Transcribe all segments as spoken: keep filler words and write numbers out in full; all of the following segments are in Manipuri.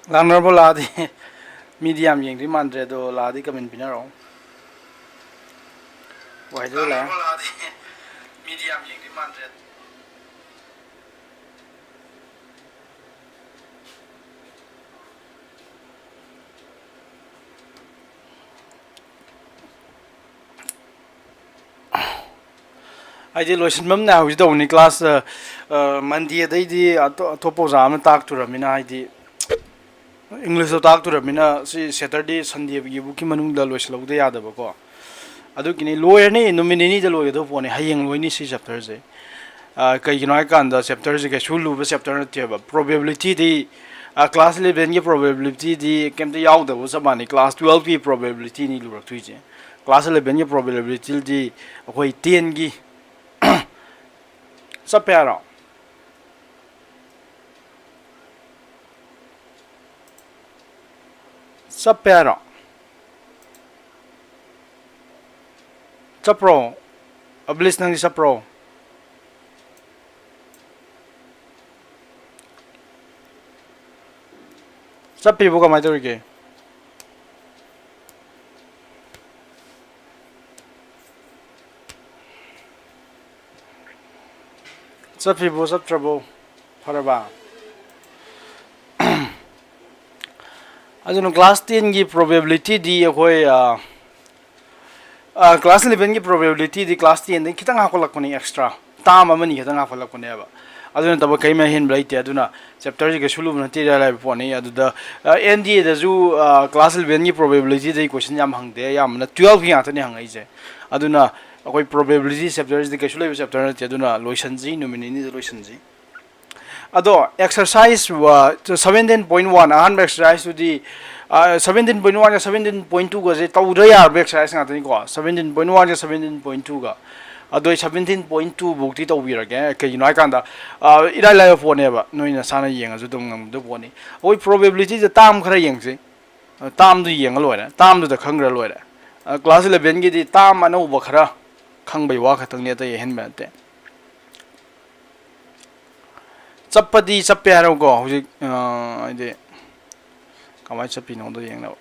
ꯂꯥꯛꯅꯔꯕꯣ? ꯂꯥꯛꯑꯗꯤ ꯃꯤꯗꯤ ꯌꯥꯝ ꯌꯦꯡꯗꯣꯏ ꯃꯥꯟꯗ꯭ꯔꯦ, ꯑꯗꯣ ꯂꯥꯛꯑꯗꯤ comment ꯄꯤꯅꯔꯛꯑꯣ꯫ ꯋꯥꯏꯗꯨ ꯂꯥꯛꯑꯦ꯫ ꯂꯥꯛꯅꯔꯕꯣ? ꯂꯥꯛꯑꯗꯤ ꯃꯤꯗꯤ ꯌꯥꯝ ꯌꯦꯡꯗꯣꯏ ꯃꯥꯟꯗ꯭ꯔꯦ꯫ ꯍꯥꯏꯗꯤ ꯂꯣꯏꯁꯤꯟꯐꯝ ꯅꯥꯏꯍꯧꯁꯤ ꯇꯧꯕꯅꯤ꯫ Class, ꯑ, ꯑ, Monday ꯗꯩꯗꯤ ꯑꯇꯣ-, ꯑꯇꯣꯞꯄ ꯑꯣꯖꯥ ꯑꯃꯅ ꯇꯥꯛꯇꯣꯔꯃꯤꯅ, ꯍꯥꯏꯗꯤ English ꯇꯣ ꯇꯥꯛꯇꯣꯔꯃꯤꯅ, ꯁꯤ Saturday, Sunday ꯒꯤ ꯕꯨꯛꯀꯤ ꯃꯅꯨꯡꯗ ꯂꯣꯏꯁꯤꯜꯍꯧꯗ ꯌꯥꯗꯕꯀꯣ꯫ ꯑꯗꯨꯒꯤꯅꯤ, ꯂꯣꯏꯔꯅꯤ, ꯅꯨꯃꯤꯠ ꯅꯤꯅꯤꯗ ꯂꯣꯏꯒꯗꯧꯕ ꯄꯣꯠꯅꯤ, ꯍꯌꯦꯡ ꯂꯣꯏꯅꯤ ꯁꯤ chapter ꯁꯦ꯫ ꯑ, ꯀꯩꯒꯤꯅꯣ ꯍꯥꯏꯀꯥꯟꯗ chapter ꯁꯦ ꯀꯩꯁꯨ ꯂꯨꯕ chapter ꯅꯠꯇꯦꯕ꯫ Probability ꯗꯤ, ꯑ, class eleven ꯒꯤ probability ꯗꯤ ꯀꯩꯝꯇ ꯌꯥꯎꯗꯕꯒ ꯆꯞ ꯃꯥꯟꯅꯩ, class twelve ꯀꯤ probability ꯅꯤ ꯂꯨꯔꯛꯇꯣꯏꯁꯦ꯫ Class eleven ꯒꯤ probability ꯗꯤ ꯑꯩꯈꯣꯏ ten ꯒꯤ ꯆꯞꯄꯦ ꯍꯥꯏꯔꯣ? ꯆꯞꯄꯦ ꯍꯥꯏꯔꯣ? ꯆꯞꯄ꯭ꯔꯣ? ꯑꯕꯂꯤꯁ, ꯅꯪꯗꯤ ꯆꯞꯄ꯭ꯔꯣ? ꯆꯞꯄꯤꯕꯨ ꯀꯃꯥꯏꯅ ꯇꯧꯔꯤꯒꯦ? ꯆꯠꯄꯤꯕꯣ, ꯆꯠꯇ꯭ꯔꯕꯣ? ꯐꯔꯕ? ꯑꯗꯨꯅ class ten ꯒꯤ probability ꯗꯤ ꯑꯩꯈꯣꯏ, ꯑ, ꯑ, class eleven ꯒꯤ probability ꯗꯤ class ten ꯗꯒꯤ ꯈꯤꯇꯪ ꯍꯥꯞꯀꯠꯂꯛꯄꯅꯤ, extra term ꯑꯃꯅꯤ ꯈꯤꯇꯪ ꯍꯥꯞꯀꯠꯂꯛꯄꯅꯦꯕ꯫ ꯑꯗꯨ ꯅꯠꯇꯕ ꯀꯔꯤꯝ ꯑꯍꯦꯟꯕ ꯂꯩꯇꯦ꯫ ꯑꯗꯨꯅ chapter ꯁꯤ ꯀꯩꯁꯨ ꯂꯨꯕ ꯅꯠꯇꯦ, ꯏꯔꯥꯏ ꯂꯥꯏꯕ ꯄꯣꯠꯅꯤ꯫ ꯑꯗꯨꯗ, ꯑ, N D A ꯗꯁꯨ, ꯑ, class eleven ꯒꯤ probability ꯗꯩ question ꯌꯥꯝ ꯍꯪꯗꯦ, ꯑꯌꯥꯝꯕꯅ twelve ꯀꯤ ꯉꯥꯛꯇꯅꯤ ꯍꯪꯉꯛꯏꯁꯦ꯫ ꯑꯗꯨꯅ ꯑꯩꯈꯣꯏ probability chapter ꯁꯤꯗꯤ ꯀꯩꯁꯨ ꯂꯩꯕ chapter ꯅꯠꯇꯦ, ꯑꯗꯨꯅ ꯂꯣꯏꯁꯟꯁꯤ, ꯅꯨꯃꯤꯠ ꯅꯤꯅꯤꯗ ꯂꯣꯏꯁꯟꯁꯤ꯫ ꯑꯗꯣ exercise, ꯑ, seventeen point one, ꯑꯍꯥꯟꯕ exercise ꯇꯨꯗꯤ, ꯑ, seventeen point one ꯒ seventeen point two ꯒꯁꯦ ꯇꯧꯗ꯭ꯔ ꯌꯥꯔꯕ exercise ꯉꯥꯛꯇꯅꯤꯀꯣ, seventeen point one ꯒ seventeen point two ꯒ꯫ ꯑꯗꯣ ꯑꯩ seventeen point two ꯐꯧꯗꯤ ꯇꯧꯕꯤꯔꯒꯦ꯫ ꯀꯩꯒꯤꯅꯣ ꯍꯥꯏꯀꯥꯟꯗ, ꯑ, ꯏꯔꯥꯏ ꯂꯥꯏꯕ ꯄꯣꯠꯅꯦꯕ, ꯅꯣꯏ ꯅꯁꯥꯅ ꯌꯦꯡꯉꯁꯨ ꯑꯗꯨꯝ ꯉꯝꯗꯧꯕ ꯄꯣꯠꯅꯤ꯫ ꯑꯩꯈꯣꯏ probability ꯁꯦ term ꯈꯔ ꯌꯦꯡꯁꯤ꯫ ꯑ, term ꯗꯨ ꯌꯦꯡꯉ ꯂꯣꯏꯔꯦ, term ꯗꯨꯗ ꯈꯪꯈ꯭ꯔ ꯂꯣꯏꯔꯦ꯫ ꯑ, class eleven ꯒꯤꯗꯤ term ꯑꯅꯧꯕ ꯈꯔ ꯈꯪꯕꯩ ꯋꯥ ꯈꯛꯇꯪꯅꯤ, ꯑꯇꯩ ꯑꯍꯦꯟꯕ ꯅꯠꯇꯦ꯫ ꯆꯞꯄꯗꯤ ꯆꯞꯄꯦ ꯍꯥꯏꯔꯣꯀꯣ ꯍꯧꯖꯤꯛ, ꯑ, ꯍꯥꯏꯗꯤ ꯀꯃꯥꯏꯅ ꯆꯠꯄꯤꯅꯣꯗꯣ ꯌꯦꯡꯅꯕ꯫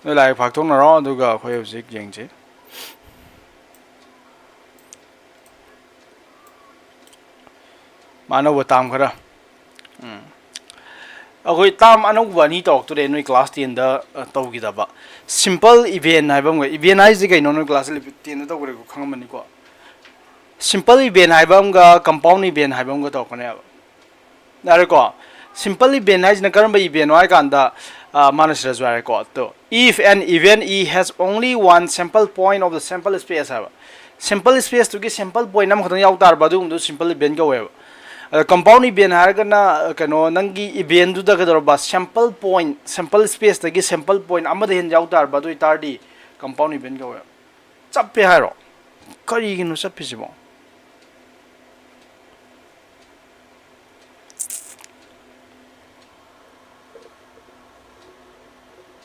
ꯅꯣꯏ ꯂꯥꯏꯔꯤꯛ ꯐꯥꯛꯇꯣꯛꯅꯔꯣ, ꯑꯗꯨꯒ ꯑꯩꯈꯣꯏ ꯍꯧꯖꯤꯛ ꯌꯦꯡꯁꯤ꯫ ꯃꯥ ꯑꯅꯧꯕ ꯇꯥꯝ ꯈꯔ꯫ ꯎꯝ꯫ ꯑꯩꯈꯣꯏ ꯇꯥꯝ ꯑꯅꯧꯕ ꯑꯅꯤ ꯇꯧꯔꯛꯇꯣꯔꯦ, ꯅꯣꯏ ꯀ꯭ꯂꯥꯁ ꯇꯦꯟꯗ, ꯑ, ꯇꯧꯈꯤꯗꯕ꯫ ꯁꯤꯝꯄꯜ ꯏꯚꯦꯟ ꯍꯥꯏꯕ ꯑꯃꯒ, ꯏꯚꯦꯟ ꯍꯥꯏꯁꯦ ꯀꯩꯅꯣ ꯅꯣꯏ ꯀ꯭ꯂꯥꯁ ꯏꯂꯦꯚꯦꯟ ꯇꯦꯟꯗ ꯇꯧꯈ꯭ꯔꯦꯀꯣ, ꯈꯪꯉꯝꯃꯅꯤꯀꯣ꯫ ꯁꯤꯝꯄꯜ ꯏꯚꯦꯟ ꯍꯥꯏꯕ ꯑꯃꯒ ꯀꯝꯄꯥꯎꯟ ꯏꯚꯦꯟ ꯍꯥꯏꯕ ꯑꯃꯒ ꯇꯧꯔꯛꯀꯅꯦꯕ꯫ ꯌꯥꯔꯦꯀꯣ? ꯁꯤꯝꯄꯜ ꯏꯚꯦꯟ ꯍꯥꯏꯁꯤꯅ ꯀꯔꯝꯕ ꯏꯚꯦꯟꯅꯣ ꯍꯥꯏ ꯀꯥꯟꯗ, ꯑ, ꯃꯥꯅ ꯁꯤꯗꯁꯨ ꯍꯥꯏꯔꯦꯀꯣ, ꯑꯗꯣ, "If an event E has only one sample point of the sample space" ꯍꯥꯏꯕ꯫ ꯁꯦꯝꯄꯜ ꯁ꯭ꯄꯦꯁꯇꯨꯒꯤ ꯁꯦꯝꯄꯜ ꯄꯣꯏꯟ ꯑꯃꯈꯛꯇꯪ ꯌꯥꯎ ꯇꯥꯔꯕ, ꯑꯗꯨꯒꯨꯝꯕꯗꯨ ꯁꯤꯝꯄꯜ ꯏꯚꯦꯟ ꯀꯧꯋꯦꯕ꯫ ꯑꯗ ꯀꯝꯄꯥꯎꯟ ꯏꯚꯦꯟ ꯍꯥꯏꯔꯒꯅ, ꯑ, ꯀꯩꯅꯣ, ꯅꯪꯒꯤ ꯏꯚꯦꯟꯗꯨꯗ ꯀꯩꯗꯧꯔꯕ, ꯁꯦꯝꯄꯜ ꯄꯣꯏꯟ, ꯁꯦꯝꯄꯜ ꯁ꯭ꯄꯦꯁꯇꯒꯤ ꯁꯦꯝꯄꯜ ꯄꯣꯏꯟ ꯑꯃꯗ ꯍꯦꯟꯅ ꯌꯥꯎ ꯇꯥꯔꯕ, ꯑꯗꯨ ꯑꯣꯏꯇꯥꯔꯗꯤ ꯀꯝꯄꯥꯎꯟ ꯏꯚꯦꯟ ꯀꯧꯋꯦꯕ꯫ ꯆꯞꯄꯦ ꯍꯥꯏꯔꯣ? ꯀꯔꯤꯒꯤꯅꯣ ꯆꯞꯄꯤꯁꯤꯕꯣ?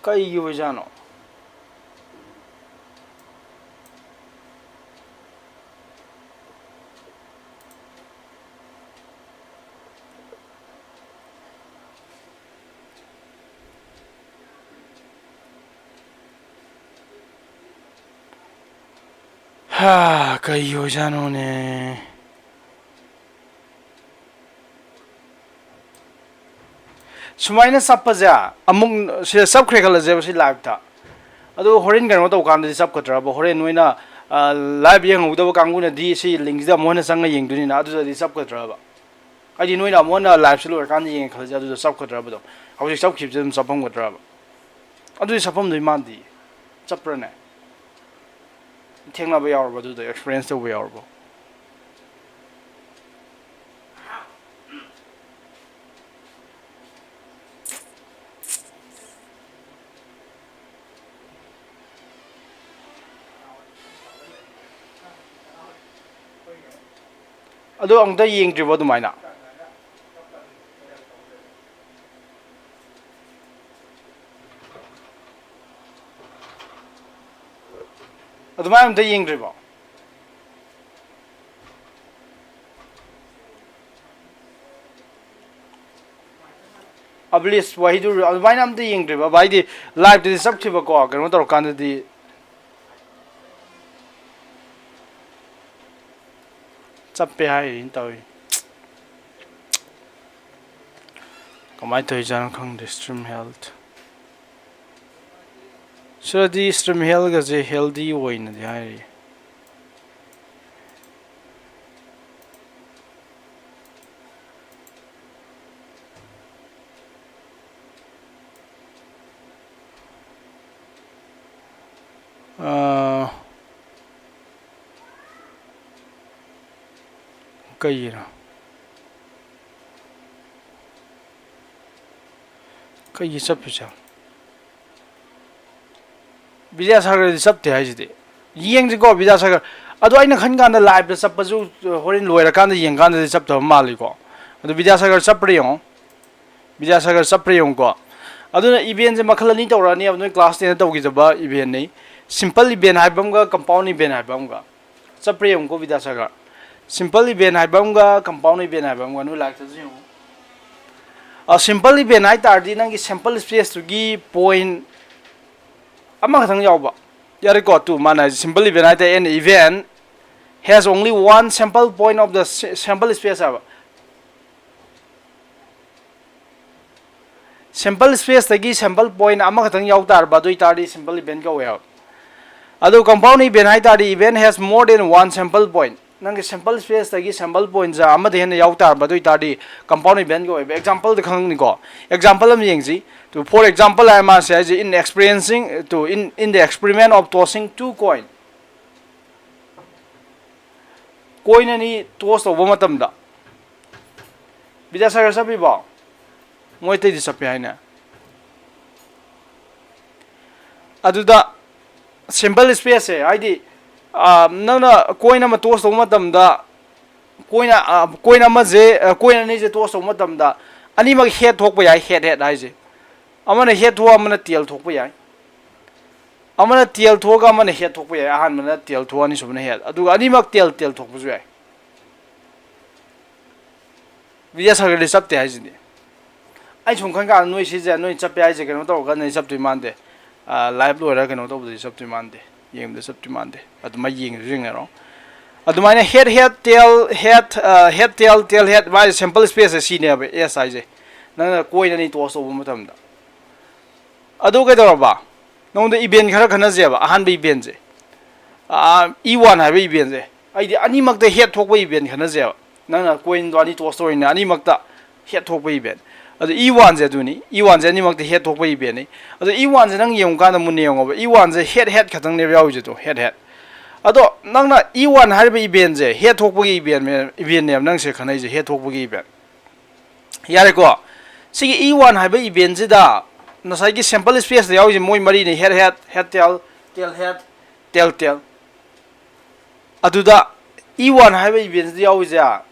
ꯀꯩꯒꯤ ꯑꯣꯏꯖꯥꯠꯅꯣ? ꯍꯥ, ꯀꯩꯒꯤ ꯑꯣꯏꯖꯥꯠꯅꯣꯅꯦ? ꯁꯨꯃꯥꯏꯅ ꯆꯞꯄꯁꯦ, ꯑꯃꯨꯛ ꯁꯤꯗ ꯆꯞꯈ꯭ꯔꯦ ꯈꯜꯂꯁꯦꯕ, ꯁꯤ ꯂꯥꯏꯞꯇ꯫ ꯑꯗꯣ ꯍꯣꯔꯦꯟ ꯀꯩꯅꯣ ꯇꯧꯀꯥꯟꯗꯗꯤ ꯆꯞꯀꯗ꯭ꯔꯕ? ꯍꯣꯔꯦꯟ ꯅꯣꯏꯅ, ꯑ, ꯂꯥꯏꯞ ꯌꯦꯡꯍꯧꯗꯕ ꯀꯥꯡꯕꯨꯅꯗꯤ ꯁꯤ ꯂꯤꯡꯁꯤꯗ ꯑꯃꯨꯛ ꯍꯟꯅ ꯆꯪꯉ ꯌꯦꯡꯗꯣꯏꯅꯤꯅ, ꯑꯗꯨꯗꯗꯤ ꯆꯞꯀꯗ꯭ꯔꯕ? ꯍꯥꯏꯗꯤ ꯅꯣꯏꯅ ꯑꯃꯨꯛ ꯍꯟꯅ ꯂꯥꯏꯞꯁꯦ ꯂꯣꯏꯔꯀꯥꯟꯗ ꯌꯦꯡꯉꯦ ꯈꯜꯂꯁꯦ, ꯑꯗꯨꯗ ꯆꯞꯀꯗ꯭ꯔꯕ ꯑꯗꯨꯝ? ꯍꯧꯖꯤꯛ ꯆꯞꯈꯤꯕꯁꯦ ꯑꯗꯨꯝ ꯆꯞꯐꯝꯒꯗ꯭ꯔꯕ? ꯑꯗꯨꯗꯤ ꯆꯞꯐꯝꯗꯣꯏ ꯃꯥꯟꯗꯦ꯫ ꯆꯞꯄ꯭ꯔꯅꯦ? ꯊꯦꯡꯅꯕ ꯌꯥꯎꯔꯕꯣ? ꯑꯗꯨꯗ ꯑꯦꯛꯁꯄꯤꯔꯤꯌꯦꯟꯁ ꯇꯧꯕ ꯌꯥꯎꯔꯕꯣ? ꯑꯗꯣ ꯑꯃꯨꯛꯇ ꯌꯦꯡꯗ꯭ꯔꯤꯕꯣ ꯑꯗꯨꯃꯥꯏꯅ? ꯑꯗꯨꯃꯥꯏꯅ ꯑꯝꯇ ꯌꯦꯡꯗ꯭ꯔꯤꯕꯣ? ꯑꯕꯂꯤꯁ ꯋꯥꯍꯤꯗꯨ ꯑꯗꯨꯃꯥꯏꯅ ꯑꯝꯇ ꯌꯦꯡꯗ꯭ꯔꯤꯕ? ꯚꯥꯏꯗꯤ ꯂꯥꯏꯞꯇꯗꯤ ꯆꯞꯈꯤꯕꯀꯣ, ꯀꯩꯅꯣ ꯇꯧꯔꯀꯥꯟꯗꯗꯤ ꯆꯞꯄꯦ ꯍꯥꯏꯔꯤꯅ ꯇꯧꯔꯤ꯫ ꯀꯃꯥꯏꯅ ꯇꯧꯔꯤꯖꯥꯠꯅꯣ ꯈꯪꯗꯦ꯫ ꯁ꯭ꯇ꯭ꯔꯤꯝ ꯍꯦꯜꯠ ꯁꯤꯗꯗꯤ ꯁ꯭ꯇ꯭ꯔꯤꯝ ꯍꯦꯜꯒꯁꯦ ꯍꯦꯜꯗꯤ ꯑꯣꯏꯅꯗꯤ ꯍꯥꯏꯔꯤ꯫ ꯑꯥ, ꯀꯩꯒꯤꯅꯣ? ꯀꯩꯒꯤ ꯆꯠꯄꯤꯁꯦ? ꯕꯤꯗ꯭ꯌꯥꯁꯥꯒꯔꯗꯤ ꯆꯞꯇꯦ ꯍꯥꯏꯁꯤꯗꯤ꯫ ꯌꯦꯡꯁꯤꯀꯣ ꯕꯤꯗ꯭ꯌꯥꯁꯥꯒꯔ꯫ ꯑꯗꯣ ꯑꯩꯅ ꯈꯟ ꯀꯥꯟꯗ ꯂꯥꯏꯞꯇ ꯆꯞꯄꯁꯨ ꯍꯣꯔꯦꯟ ꯂꯣꯏꯔꯀꯥꯟꯗ ꯌꯦꯡꯀꯥꯟꯗꯗꯤ ꯆꯞꯇꯕ ꯃꯥꯜꯂꯤꯀꯣ꯫ ꯑꯗꯣ ꯕꯤꯗ꯭ꯌꯥꯁꯥꯒꯔ ꯆꯞꯄ꯭ꯔꯥ ꯌꯦꯡꯉꯣ꯫ ꯕꯤꯗ꯭ꯌꯥꯁꯥꯒꯔ ꯆꯞꯄ꯭ꯔꯥ ꯌꯦꯡꯉꯨꯀꯣ꯫ ꯑꯗꯨꯅ ꯏꯚꯦꯟꯁꯦ ꯃꯈꯜ ꯑꯅꯤ ꯇꯧꯔꯛꯑꯅꯦꯕ, ꯅꯣꯏ ꯀ꯭ꯂꯥꯁ ꯇꯦꯟꯗ ꯇꯧꯈꯤꯗꯕ ꯏꯚꯦꯟꯅꯤ꯫ ꯁꯤꯝꯄꯜ ꯏꯚꯦꯟ ꯍꯥꯏꯕ ꯑꯃꯒ ꯀꯝꯄꯥꯎꯟ ꯏꯚꯦꯟ ꯍꯥꯏꯕ ꯑꯃꯒ꯫ ꯆꯠꯄ꯭ꯔꯥ ꯌꯦꯡꯉꯨꯀꯣ ꯕꯤꯗ꯭ꯌꯥꯁꯥꯒꯔ꯫ ꯁꯤꯝꯄꯜ ꯏꯚꯦꯟ ꯍꯥꯏꯕ ꯑꯃꯒ ꯀꯝꯄꯥꯎꯟ ꯏꯚꯦꯟ ꯍꯥꯏꯕ ꯑꯃꯒ ꯅꯣꯏ ꯂꯥꯏꯔꯤꯛꯇꯁꯨ ꯌꯦꯡꯉꯨ꯫ ꯁꯤꯝꯄꯜ ꯏꯚꯦꯟ ꯍꯥꯏ ꯇꯥꯔꯗꯤ ꯅꯪꯒꯤ ꯁꯦꯝꯄꯜ ꯁ꯭ꯄꯦꯁꯇꯨꯒꯤ ꯄꯣꯏꯟ ꯑꯃꯈꯛꯇꯪ ꯌꯥꯎꯕ꯫ ꯌꯥꯔꯦꯀꯣ, ꯇꯨ ꯃꯥꯅ ꯍꯥꯏꯁꯦ ꯁꯤꯝꯄꯜ ꯏꯚꯦꯟ ꯍꯥꯏ ꯇꯥꯔꯗꯤ an event has only one sample point of the sample space ꯍꯥꯏꯕ꯫ ꯁꯦꯝꯄꯜ ꯁ꯭ꯄꯦꯁꯇꯒꯤ ꯁꯦꯝꯄꯜ ꯄꯣꯏꯟ ꯑꯃꯈꯛꯇꯪ ꯌꯥꯎ ꯇꯥꯔꯕ, ꯑꯗꯨ ꯑꯣꯏ ꯇꯥꯔꯗꯤ ꯁꯤꯝꯄꯜ ꯏꯚꯦꯟ ꯀꯧꯋꯦ ꯍꯥꯏꯕ꯫ ꯑꯗꯨ ꯀꯝꯄꯥꯎꯟ ꯏꯚꯦꯟ ꯍꯥꯏ ꯇꯥꯔꯗꯤ event has more than one sample point꯫ ꯅꯪꯒꯤ ꯁꯦꯝꯄꯜ ꯁ꯭ꯄꯦꯁꯇꯒꯤ ꯁꯦꯝꯄꯜ ꯄꯣꯏꯟꯁꯦ ꯑꯃꯗ ꯍꯦꯟꯅ ꯌꯥꯎ ꯇꯥꯔꯕ, ꯑꯗꯨ ꯑꯣꯏ ꯇꯥꯔꯗꯤ ꯀꯝꯄꯥꯎꯟ ꯏꯚꯦꯟ ꯀꯧꯋꯦꯕ꯫ ꯑꯦꯛꯖꯥꯝꯄꯜꯗ ꯈꯪꯅꯤꯀꯣ, ꯑꯦꯛꯖꯥꯝꯄꯜ ꯑꯃ ꯌꯦꯡꯁꯤ꯫ ꯇꯨ, for example ꯍꯥꯏ ꯃꯥꯁꯦ ꯍꯥꯏꯁꯦ, in experiencing to in in the experiment of tossing two coin꯫ Coin ꯑꯅꯤ ꯇꯣꯁ ꯇꯧꯕ ꯃꯇꯝꯗ ꯕꯤꯗ꯭ꯌꯥꯁꯥꯒꯔ ꯆꯠꯄꯤꯕꯣ? ꯃꯣꯏ ꯑꯇꯩꯗꯤ ꯆꯠꯄꯤ ꯍꯥꯏꯅꯦ꯫ ꯑꯗꯨꯗ ꯁꯦꯝꯄꯜ ꯁ꯭ꯄꯦꯁꯁꯦ, ꯍꯥꯏꯗꯤ, ꯑ, ꯅꯪꯅ ꯀꯣꯏꯟ ꯑꯃ ꯇꯣꯁ ꯇꯧꯕ ꯃꯇꯝꯗ ꯀꯣꯏꯟ, ꯑ, ꯀꯣꯏꯟ ꯑꯃꯁꯦ, ꯑ, ꯀꯣꯏꯟ ꯑꯅꯤꯁꯦ ꯇꯣꯁ ꯇꯧꯕ ꯃꯇꯝꯗ ꯑꯅꯤꯃꯛ ꯍꯦꯗ ꯊꯣꯛꯄ ꯌꯥꯏ, ꯍꯦꯗ ꯍꯦꯗ ꯍꯥꯏꯁꯦ꯫ ꯑꯃꯅ ꯍꯦꯗ ꯊꯣꯛꯑ ꯑꯃꯅ ꯇꯦꯜ ꯊꯣꯛꯄ ꯌꯥꯏ꯫ ꯑꯃꯅ tail ꯊꯣꯛꯑꯒ ꯑꯃꯅ head ꯊꯣꯛꯄ ꯌꯥꯏ꯫ ꯑꯍꯥꯟꯕꯅ tail ꯊꯣꯛꯑ ꯑꯅꯤꯁꯨꯕꯅ head, ꯑꯗꯨꯒ ꯑꯅꯤꯃꯛ tail tail ꯊꯣꯛꯄꯁꯨ ꯌꯥꯏ꯫ ꯕꯤꯗ꯭ꯌꯥꯁꯥꯒꯔꯗꯤ ꯆꯞꯇꯦ ꯍꯥꯏꯁꯤꯗꯤ꯫ ꯑꯩ ꯁꯨꯝ ꯈꯟ ꯀꯥꯟꯗ ꯅꯣꯏ ꯁꯤꯁꯦ, ꯅꯣꯏ ꯆꯞꯄꯦ ꯍꯥꯏꯁꯦ ꯀꯩꯅꯣ ꯇꯧꯔꯀꯥꯟꯗꯗꯤ ꯆꯞꯇꯣꯏ ꯃꯥꯟꯗꯦ꯫ ꯂꯥꯏꯞ ꯂꯣꯏꯔꯒ ꯀꯩꯅꯣ ꯇꯧꯕꯗꯗꯤ ꯆꯞꯇꯣꯏ ꯃꯥꯟꯗꯦ꯫ ꯌꯦꯡꯕꯗ ꯆꯞꯇꯣꯏ ꯃꯥꯟꯗꯦ꯫ ꯑꯗꯨꯃꯥꯏꯅ ꯌꯦꯡꯉꯁꯨ ꯌꯦꯡꯅꯔꯣ꯫ ꯑꯗꯨꯃꯥꯏꯅ head head, tail head, head tail, tail head, ꯃꯥꯒꯤ sample space ꯁꯤꯅꯦꯕ S ꯍꯥꯏꯁꯦ, ꯅꯪꯅ coin ꯑꯅꯤ toss ꯇꯧꯕ ꯃꯇꯝꯗ꯫ ꯑꯗꯨ ꯀꯩꯗꯧꯔꯕ? ꯅꯉꯣꯟꯗ event ꯈꯔ ꯈꯟꯅꯁꯦꯕ꯫ ꯑꯍꯥꯟꯕ event ꯁꯦ, E one ꯍꯥꯏꯕ event ꯁꯦ, ꯑꯩꯗꯤ ꯑꯅꯤꯃꯛꯇ head ꯊꯣꯛꯄ event ꯈꯟꯅꯁꯦꯕ꯫ ꯅꯪꯅ coin ꯗꯣ ꯑꯅꯤ toss ꯇꯧꯔꯤꯅꯦ, ꯑꯅꯤꯃꯛꯇ head ꯊꯣꯛꯄ event꯫ ꯑꯗꯣ E one ꯁꯦ ꯑꯗꯨꯅꯤ, E one ꯁꯦ ꯑꯅꯤꯃꯛꯇ head ꯊꯣꯛꯄ event ꯅꯤ꯫ ꯑꯗꯣ E one ꯁꯦ ꯅꯪ ꯌꯦꯡꯉꯨꯀꯥꯟꯗ ꯃꯨꯟꯅ ꯌꯦꯡꯉꯣꯕ, E one ꯁꯦ head head ꯈꯛꯇꯪꯅꯦꯕ ꯌꯥꯎꯔꯤꯁꯦ꯫ ꯑꯗꯣ head head, ꯑꯗꯣ ꯅꯪꯅ E one ꯍꯥꯏꯔꯤꯕ event ꯁꯦ head ꯊꯣꯛꯄꯒꯤ event, event ꯅꯦꯕ ꯅꯪ ꯁꯦ ꯈꯟꯅꯩꯁꯦ, head ꯊꯣꯛꯄꯒꯤ event꯫ ꯌꯥꯔꯦꯀꯣ? ꯁꯤꯒꯤ E one ꯍꯥꯏꯕ event ꯁꯤꯗ ꯉꯁꯥꯏꯒꯤ sample space ꯇ ꯌꯥꯎꯔꯤꯁꯦ ꯃꯣꯏ ꯃꯔꯤꯅꯤ: head head, head tail, tail head, tail tail꯫ ꯑꯗꯨꯗ E one ꯍꯥꯏꯕ event ꯁꯤꯗ ꯌꯥꯎꯔꯤꯁꯦ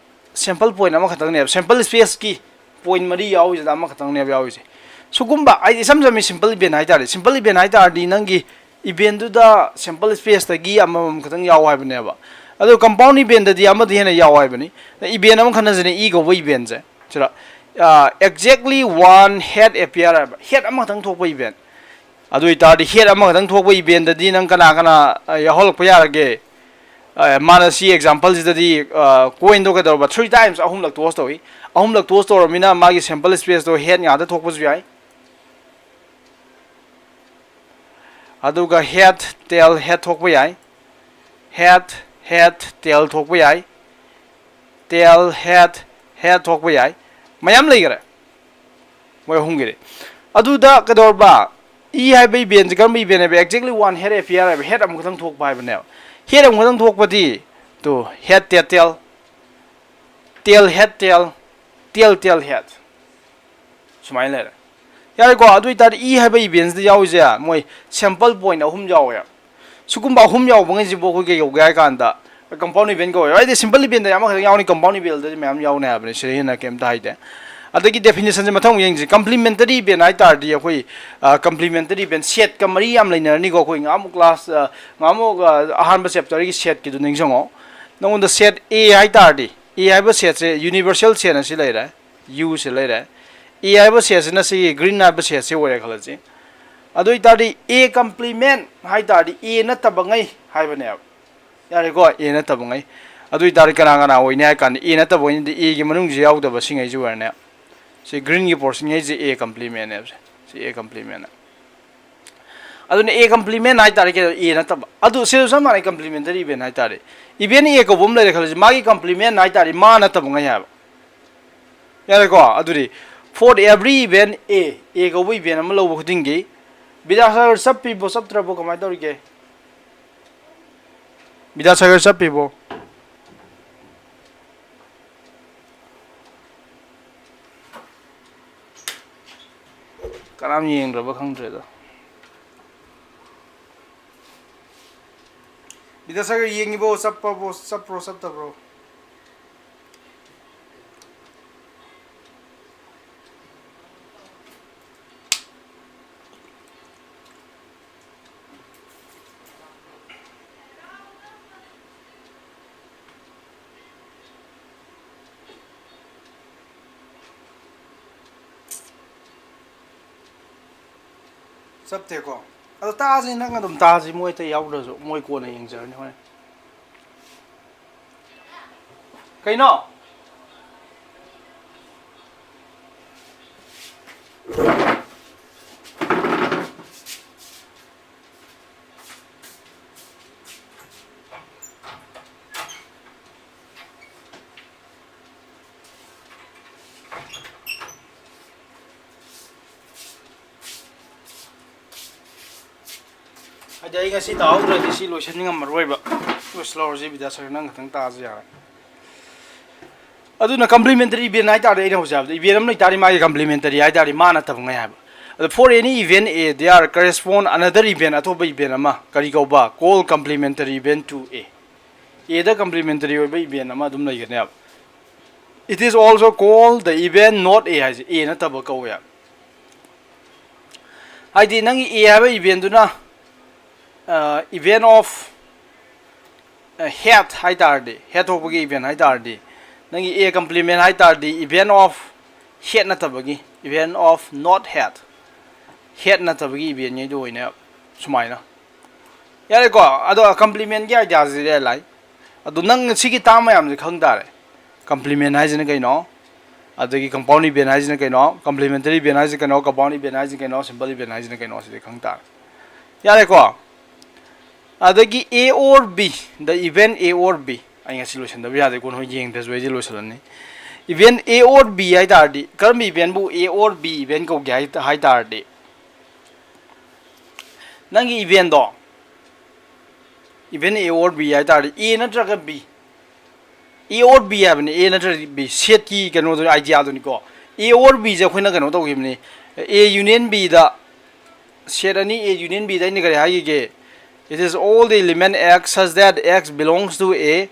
sample point ꯑꯃꯈꯛꯇꯪꯅꯦꯕ, sample space ꯀꯤ point ꯃꯔꯤ ꯌꯥꯎꯔꯤꯁꯤꯗ ꯑꯃꯈꯛꯇꯪꯅꯦꯕ ꯌꯥꯎꯔꯤꯁꯦ꯫ ꯁꯤꯒꯨꯝꯕ, ꯍꯥꯏꯗꯤ ꯏꯁꯝ ꯁꯝꯃꯤ simple event ꯍꯥꯏꯇꯥꯔꯦ, simple event ꯍꯥꯏꯇꯥꯔꯗꯤ ꯅꯪꯒꯤ event ꯗꯨꯗ sample space ꯇꯒꯤ ꯑꯃꯃꯝ ꯈꯛꯇꯪ ꯌꯥꯎ ꯍꯥꯏꯕꯅꯦꯕ꯫ ꯑꯗꯣ compound event ꯗꯗꯤ ꯑꯃꯗ ꯍꯦꯟꯅ ꯌꯥꯎ ꯍꯥꯏꯕꯅꯤ꯫ Event ꯑꯃ ꯈꯟꯅꯁꯤꯅꯦ, E ꯀꯧꯕ event ꯁꯦ꯫ ꯁꯤꯗ, ꯑ, exactly one head appear ꯍꯥꯏꯕ, head ꯑꯃꯈꯛꯇꯪ ꯊꯣꯛꯄ event꯫ ꯑꯗꯨ ꯑꯣꯏꯇꯥꯔꯗꯤ head ꯑꯃꯈꯛꯇꯪ ꯊꯣꯛꯄ event ꯗꯗꯤ ꯅꯪ ꯀꯅꯥ ꯀꯅꯥ, ꯑ, ꯌꯥꯎꯍꯜꯂꯛꯄ ꯌꯥꯔꯒꯦ? ꯑ, ꯃꯥꯅ ꯁꯤ example ꯁꯤꯗꯗꯤ, ꯑ, coin ꯗꯣ ꯀꯩꯗꯧꯔꯕ? Three times, ꯑꯍꯨꯝꯂꯛ toss ꯇꯧꯏ꯫ ꯑꯍꯨꯝꯂꯛ toss ꯇꯧꯔꯕꯅꯤꯅ ꯃꯥꯒꯤ sample space ꯇꯣ head ꯉꯥꯛꯇ ꯊꯣꯛꯄꯁꯨ ꯌꯥꯏ꯫ ꯑꯗꯨꯒ head, tail, head ꯊꯣꯛꯄ ꯌꯥꯏ꯫ Head, head, tail ꯊꯣꯛꯄ ꯌꯥꯏ꯫ Tail, head, head ꯊꯣꯛꯄ ꯌꯥꯏ꯫ ꯃꯌꯥꯝ ꯂꯩꯈꯔꯦ ꯃꯣꯏ ꯑꯍꯨꯝꯒꯤꯗꯤ꯫ ꯑꯗꯨꯗ ꯀꯩꯗꯧꯔꯕ? E ꯍꯥꯏꯕ event ꯁꯦ ꯀꯔꯝꯕ event ꯍꯥꯏꯕ? Exactly one head appear ꯍꯥꯏꯕ, head ꯑꯃꯈꯛꯇꯪ ꯊꯣꯛꯄ ꯍꯥꯏꯕꯅꯦꯕ꯫ Head ꯑꯃꯈꯛꯇꯪ ꯊꯣꯛꯄꯗꯤ, two, head tail tail, tail head tail, tail tail head꯫ ꯁꯨꯃꯥꯏꯅ ꯂꯩꯔꯦ꯫ ꯌꯥꯔꯦꯀꯣ? ꯑꯗꯨ ꯑꯣꯏꯇꯥꯔꯗꯤ E ꯍꯥꯏꯕ event ꯁꯤꯗ ꯌꯥꯎꯔꯤꯁꯦ ꯃꯣꯏ sample point ꯑꯍꯨꯝ ꯌꯥꯎꯋꯦ꯫ ꯁꯤꯒꯨꯝꯕ ꯑꯍꯨꯝ ꯌꯥꯎꯕꯉꯩꯁꯤꯕꯨ ꯑꯩꯈꯣꯏ ꯀꯩ ꯀꯧꯒꯦ ꯍꯥꯏ ꯀꯥꯟꯗ compound event ꯀꯧꯋꯦ꯫ ꯍꯥꯏꯗꯤ simple event ꯇꯗꯤ ꯑꯃꯈꯛꯇꯪ ꯌꯥꯎꯅꯤ, compound event ꯇꯗꯤ ꯃꯌꯥꯝ ꯌꯥꯎꯅꯤ ꯍꯥꯏꯕꯅꯤ, ꯁꯤꯗ ꯍꯦꯟꯅ ꯀꯩꯝꯇ ꯍꯥꯏꯗꯦ꯫ ꯑꯗꯒꯤ definition ꯁꯦ ꯃꯊꯪ ꯑꯃꯨꯛ ꯌꯦꯡꯁꯤ꯫ Complementary event ꯍꯥꯏ ꯇꯥꯔꯗꯤ ꯑꯩꯈꯣꯏ, ꯑ, complementary event set ꯀ ꯃꯔꯤ ꯌꯥꯝ ꯂꯩꯅꯔꯅꯤꯀꯣ꯫ ꯑꯩꯈꯣꯏ ꯉꯍꯥꯃꯨꯛ class, ꯑ, ꯉꯍꯥꯃꯨꯛ, ꯑ, ꯑꯍꯥꯟꯕ chapter ꯒꯤ set ꯀꯤꯗꯨ ꯅꯤꯡꯁꯤꯡꯉꯣ꯫ ꯅꯉꯣꯟꯗ set A ꯍꯥꯏ ꯇꯥꯔꯗꯤ, A ꯍꯥꯏꯕ set ꯁꯦ universal set ꯑꯁꯤ ꯂꯩꯔꯦ, U ꯁꯤ ꯂꯩꯔꯦ꯫ A ꯍꯥꯏꯕ set ꯁꯤꯅ ꯁꯤꯒꯤ green ꯍꯥꯏꯕ set ꯁꯤ ꯑꯣꯏꯔꯦ ꯈꯜꯂꯁꯤ꯫ ꯑꯗꯨ ꯑꯣꯏ ꯇꯥꯔꯗꯤ A complement ꯍꯥꯏ ꯇꯥꯔꯗꯤ A ꯅꯠꯇꯕꯉꯩ ꯍꯥꯏꯕꯅꯦꯕ꯫ ꯌꯥꯔꯦꯀꯣ, A ꯅꯠꯇꯕꯉꯩ꯫ ꯑꯗꯨ ꯑꯣꯏ ꯇꯥꯔꯗꯤ ꯀꯅꯥ ꯀꯅꯥ ꯑꯣꯏꯅꯤ ꯍꯥꯏ ꯀꯥꯟꯗ, A ꯅꯠꯇꯕꯉꯩꯗꯤ A ꯒꯤ ꯃꯅꯨꯡꯁꯤ ꯌꯥꯎꯗꯕ ꯁꯤꯉꯩꯁꯤ ꯑꯣꯏꯔꯅꯦ꯫ ꯁꯤ green ꯒꯤ portion ꯉꯩꯁꯦ A complement ꯅꯦꯕ꯫ ꯁꯤ A complement ꯅꯦ꯫ ꯑꯗꯨꯅ A complement ꯍꯥꯏ ꯇꯥꯔꯗꯤ ꯀꯩꯗꯧ? A ꯅꯠꯇꯕ꯫ ꯑꯗꯨ ꯁꯤꯁꯨ ꯆꯞ ꯃꯥꯟꯅꯩ, complementary event ꯍꯥꯏ ꯇꯥꯔꯗꯤ꯫ Event A ꯀꯧꯕ ꯑꯃ ꯂꯩꯔꯦ ꯈꯜꯂꯁꯤ, ꯃꯥꯒꯤ complement ꯍꯥꯏ ꯇꯥꯔꯗꯤ ꯃꯥ ꯅꯠꯇꯕꯉꯩ ꯍꯥꯏꯕ꯫ ꯌꯥꯔꯦꯀꯣ? ꯑꯗꯨꯗꯤ for every event A, A ꯀꯧꯕ event ꯑꯃ ꯂꯧꯕ ꯈꯨꯗꯤꯡꯒꯤ, ꯕꯤꯗ꯭ꯌꯥꯁꯥꯒꯔ ꯆꯞꯄꯤꯕꯣ, ꯆꯞꯇ꯭ꯔꯕꯣ, ꯀꯃꯥꯏꯅ ꯇꯧꯔꯤꯒꯦ? ꯕꯤꯗ꯭ꯌꯥꯁꯥꯒꯔ ꯆꯞꯄꯤꯕꯣ? ꯀꯅꯥꯝ ꯌꯦꯡꯗ꯭ꯔꯕ ꯈꯪꯗ꯭ꯔꯦꯗ꯫ ꯕꯤꯗ꯭ꯌꯥꯁꯥꯒꯔ ꯌꯦꯡꯉꯤꯕꯣ? ꯆꯞꯄꯕꯣ? ꯆꯞꯄ꯭ꯔꯣ, ꯆꯞꯇꯕ꯭ꯔꯣ? ꯆꯞꯇꯦꯀꯣ? ꯑꯗꯣ ꯇꯥꯛꯑꯁꯤ, ꯅꯪ ꯑꯗꯨꯝ ꯇꯥꯛꯑꯁꯤ, ꯃꯣꯏ ꯑꯇꯩ ꯌꯥꯎꯗ꯭ꯔꯁꯨ, ꯃꯣꯏ ꯀꯣꯟꯅ ꯌꯦꯡꯖꯔꯅꯤ ꯍꯣꯔꯦꯟ꯫ ꯀꯩꯅꯣ? ꯍꯥꯏꯗꯤ ꯑꯩ ꯉꯁꯤ ꯇꯥꯍꯧꯗ꯭ꯔꯗꯤ ꯁꯤ ꯂꯣꯏꯁꯤꯟ ꯉꯝꯃꯔꯣꯏꯕ꯫ ꯂꯣꯏꯁꯤꯜꯍꯧꯔꯁꯤ ꯕꯤꯗ꯭ꯌꯥꯁꯥꯒꯔ, ꯅꯪ ꯈꯛꯇꯪ ꯇꯥꯛꯑꯁꯨ ꯌꯥꯔꯦ꯫ ꯑꯗꯨꯅ complementary event ꯍꯥꯏ ꯇꯥꯔꯗꯤ, ꯑꯩꯅ ꯍꯧꯖꯤꯛ ꯍꯥꯏꯕꯗ event ꯑꯃ ꯂꯩ ꯇꯥꯔꯗꯤ ꯃꯥꯒꯤ complementary ꯍꯥꯏ ꯇꯥꯔꯗꯤ ꯃꯥ ꯅꯠꯇꯕꯉꯩ ꯍꯥꯏꯕ꯫ ꯑꯗꯣ for any event A, there correspond another event, ꯑꯇꯣꯞꯄ event ꯑꯃ ꯀꯔꯤ ꯀꯧꯕ? Call complementary event to A꯫ A the complementary ꯑꯣꯏꯕ event ꯑꯃ ꯑꯗꯨꯝ ꯂꯩꯒꯅꯦꯕ꯫ It is also called the event not A ꯍꯥꯏꯁꯦ A ꯅꯠꯇꯕ ꯀꯧꯋꯦ꯫ ꯍꯥꯏꯗꯤ ꯅꯪꯒꯤ A ꯍꯥꯏꯕ eventꯗꯨꯅ event of head ꯍꯥꯏ ꯇꯥꯔꯗꯤ, head ꯊꯣꯛꯄꯒꯤ event ꯍꯥꯏ ꯇꯥꯔꯗꯤ, ꯅꯪꯒꯤ A complement ꯍꯥꯏ ꯇꯥꯔꯗꯤ event of head ꯅꯠꯇꯕꯒꯤ, event of not head, head ꯅꯠꯇꯕꯒꯤ eventꯉꯩꯗꯨ ꯑꯣꯏꯅ ꯁꯨꯃꯥꯏꯅ꯫ ꯌꯥꯔꯦꯀꯣ? ꯑꯗꯣ complementꯀꯤ ideaꯁꯤꯗꯤ ꯂꯥꯏ꯫ ꯑꯗꯣ ꯅꯪ ꯁꯤꯒꯤ term ꯃꯌꯥꯝꯁꯦ ꯈꯪ ꯇꯥꯔꯦ꯫ Complement ꯍꯥꯏꯁꯤꯅ ꯀꯩꯅꯣ? ꯑꯗꯒꯤ compound event ꯍꯥꯏꯁꯤꯅ ꯀꯩꯅꯣ? Complementary event ꯍꯥꯏꯁꯤꯅ ꯀꯩꯅꯣ? Compound event ꯍꯥꯏꯁꯤꯅ ꯀꯩꯅꯣ? Simple event ꯍꯥꯏꯁꯤꯅ ꯀꯩꯅꯣ? ꯁꯤꯗꯤ ꯈꯪ ꯇꯥꯔꯦ꯫ ꯌꯥꯔꯦꯀꯣ? ꯑꯗꯒꯤ A or B, the event A or B, ꯑꯩ ꯉꯁꯤ ꯂꯣꯏꯁꯤꯟꯗꯕ ꯌꯥꯗꯦ, ꯀꯣꯟꯅ ꯍꯣꯏ ꯌꯦꯡꯗ꯭ꯔꯁꯨ ꯑꯩꯗꯤ ꯂꯣꯏꯁꯤꯜꯂꯅꯤ꯫ Event A or B ꯍꯥꯏ ꯇꯥꯔꯗꯤ, ꯀꯔꯝꯕ eventꯕꯨ A or B event ꯀꯧꯒꯦ ꯍꯥꯏ ꯍꯥꯏ ꯇꯥꯔꯗꯤ, ꯅꯪꯒꯤ eventꯗꯣ, event A or B ꯍꯥꯏ ꯇꯥꯔꯗꯤ, A ꯅꯠꯇ꯭ꯔꯒ B, A or B ꯍꯥꯏꯕꯅꯤ, A ꯅꯠꯇ꯭ꯔꯒ B, setꯀꯤ ꯀꯩꯅꯣꯗꯨꯅꯤ, ideaꯗꯨꯅꯤꯀꯣ꯫ A or Bꯁꯦ ꯑꯩꯈꯣꯏꯅ ꯀꯩꯅꯣ ꯇꯧꯈꯤꯕꯅꯤ, A union Bꯗ, set ꯑꯅꯤ A union Bꯗ ꯑꯩꯅ ꯀꯔꯤ ꯍꯥꯏꯈꯤꯒꯦ? It is all the element X such that X belongs to A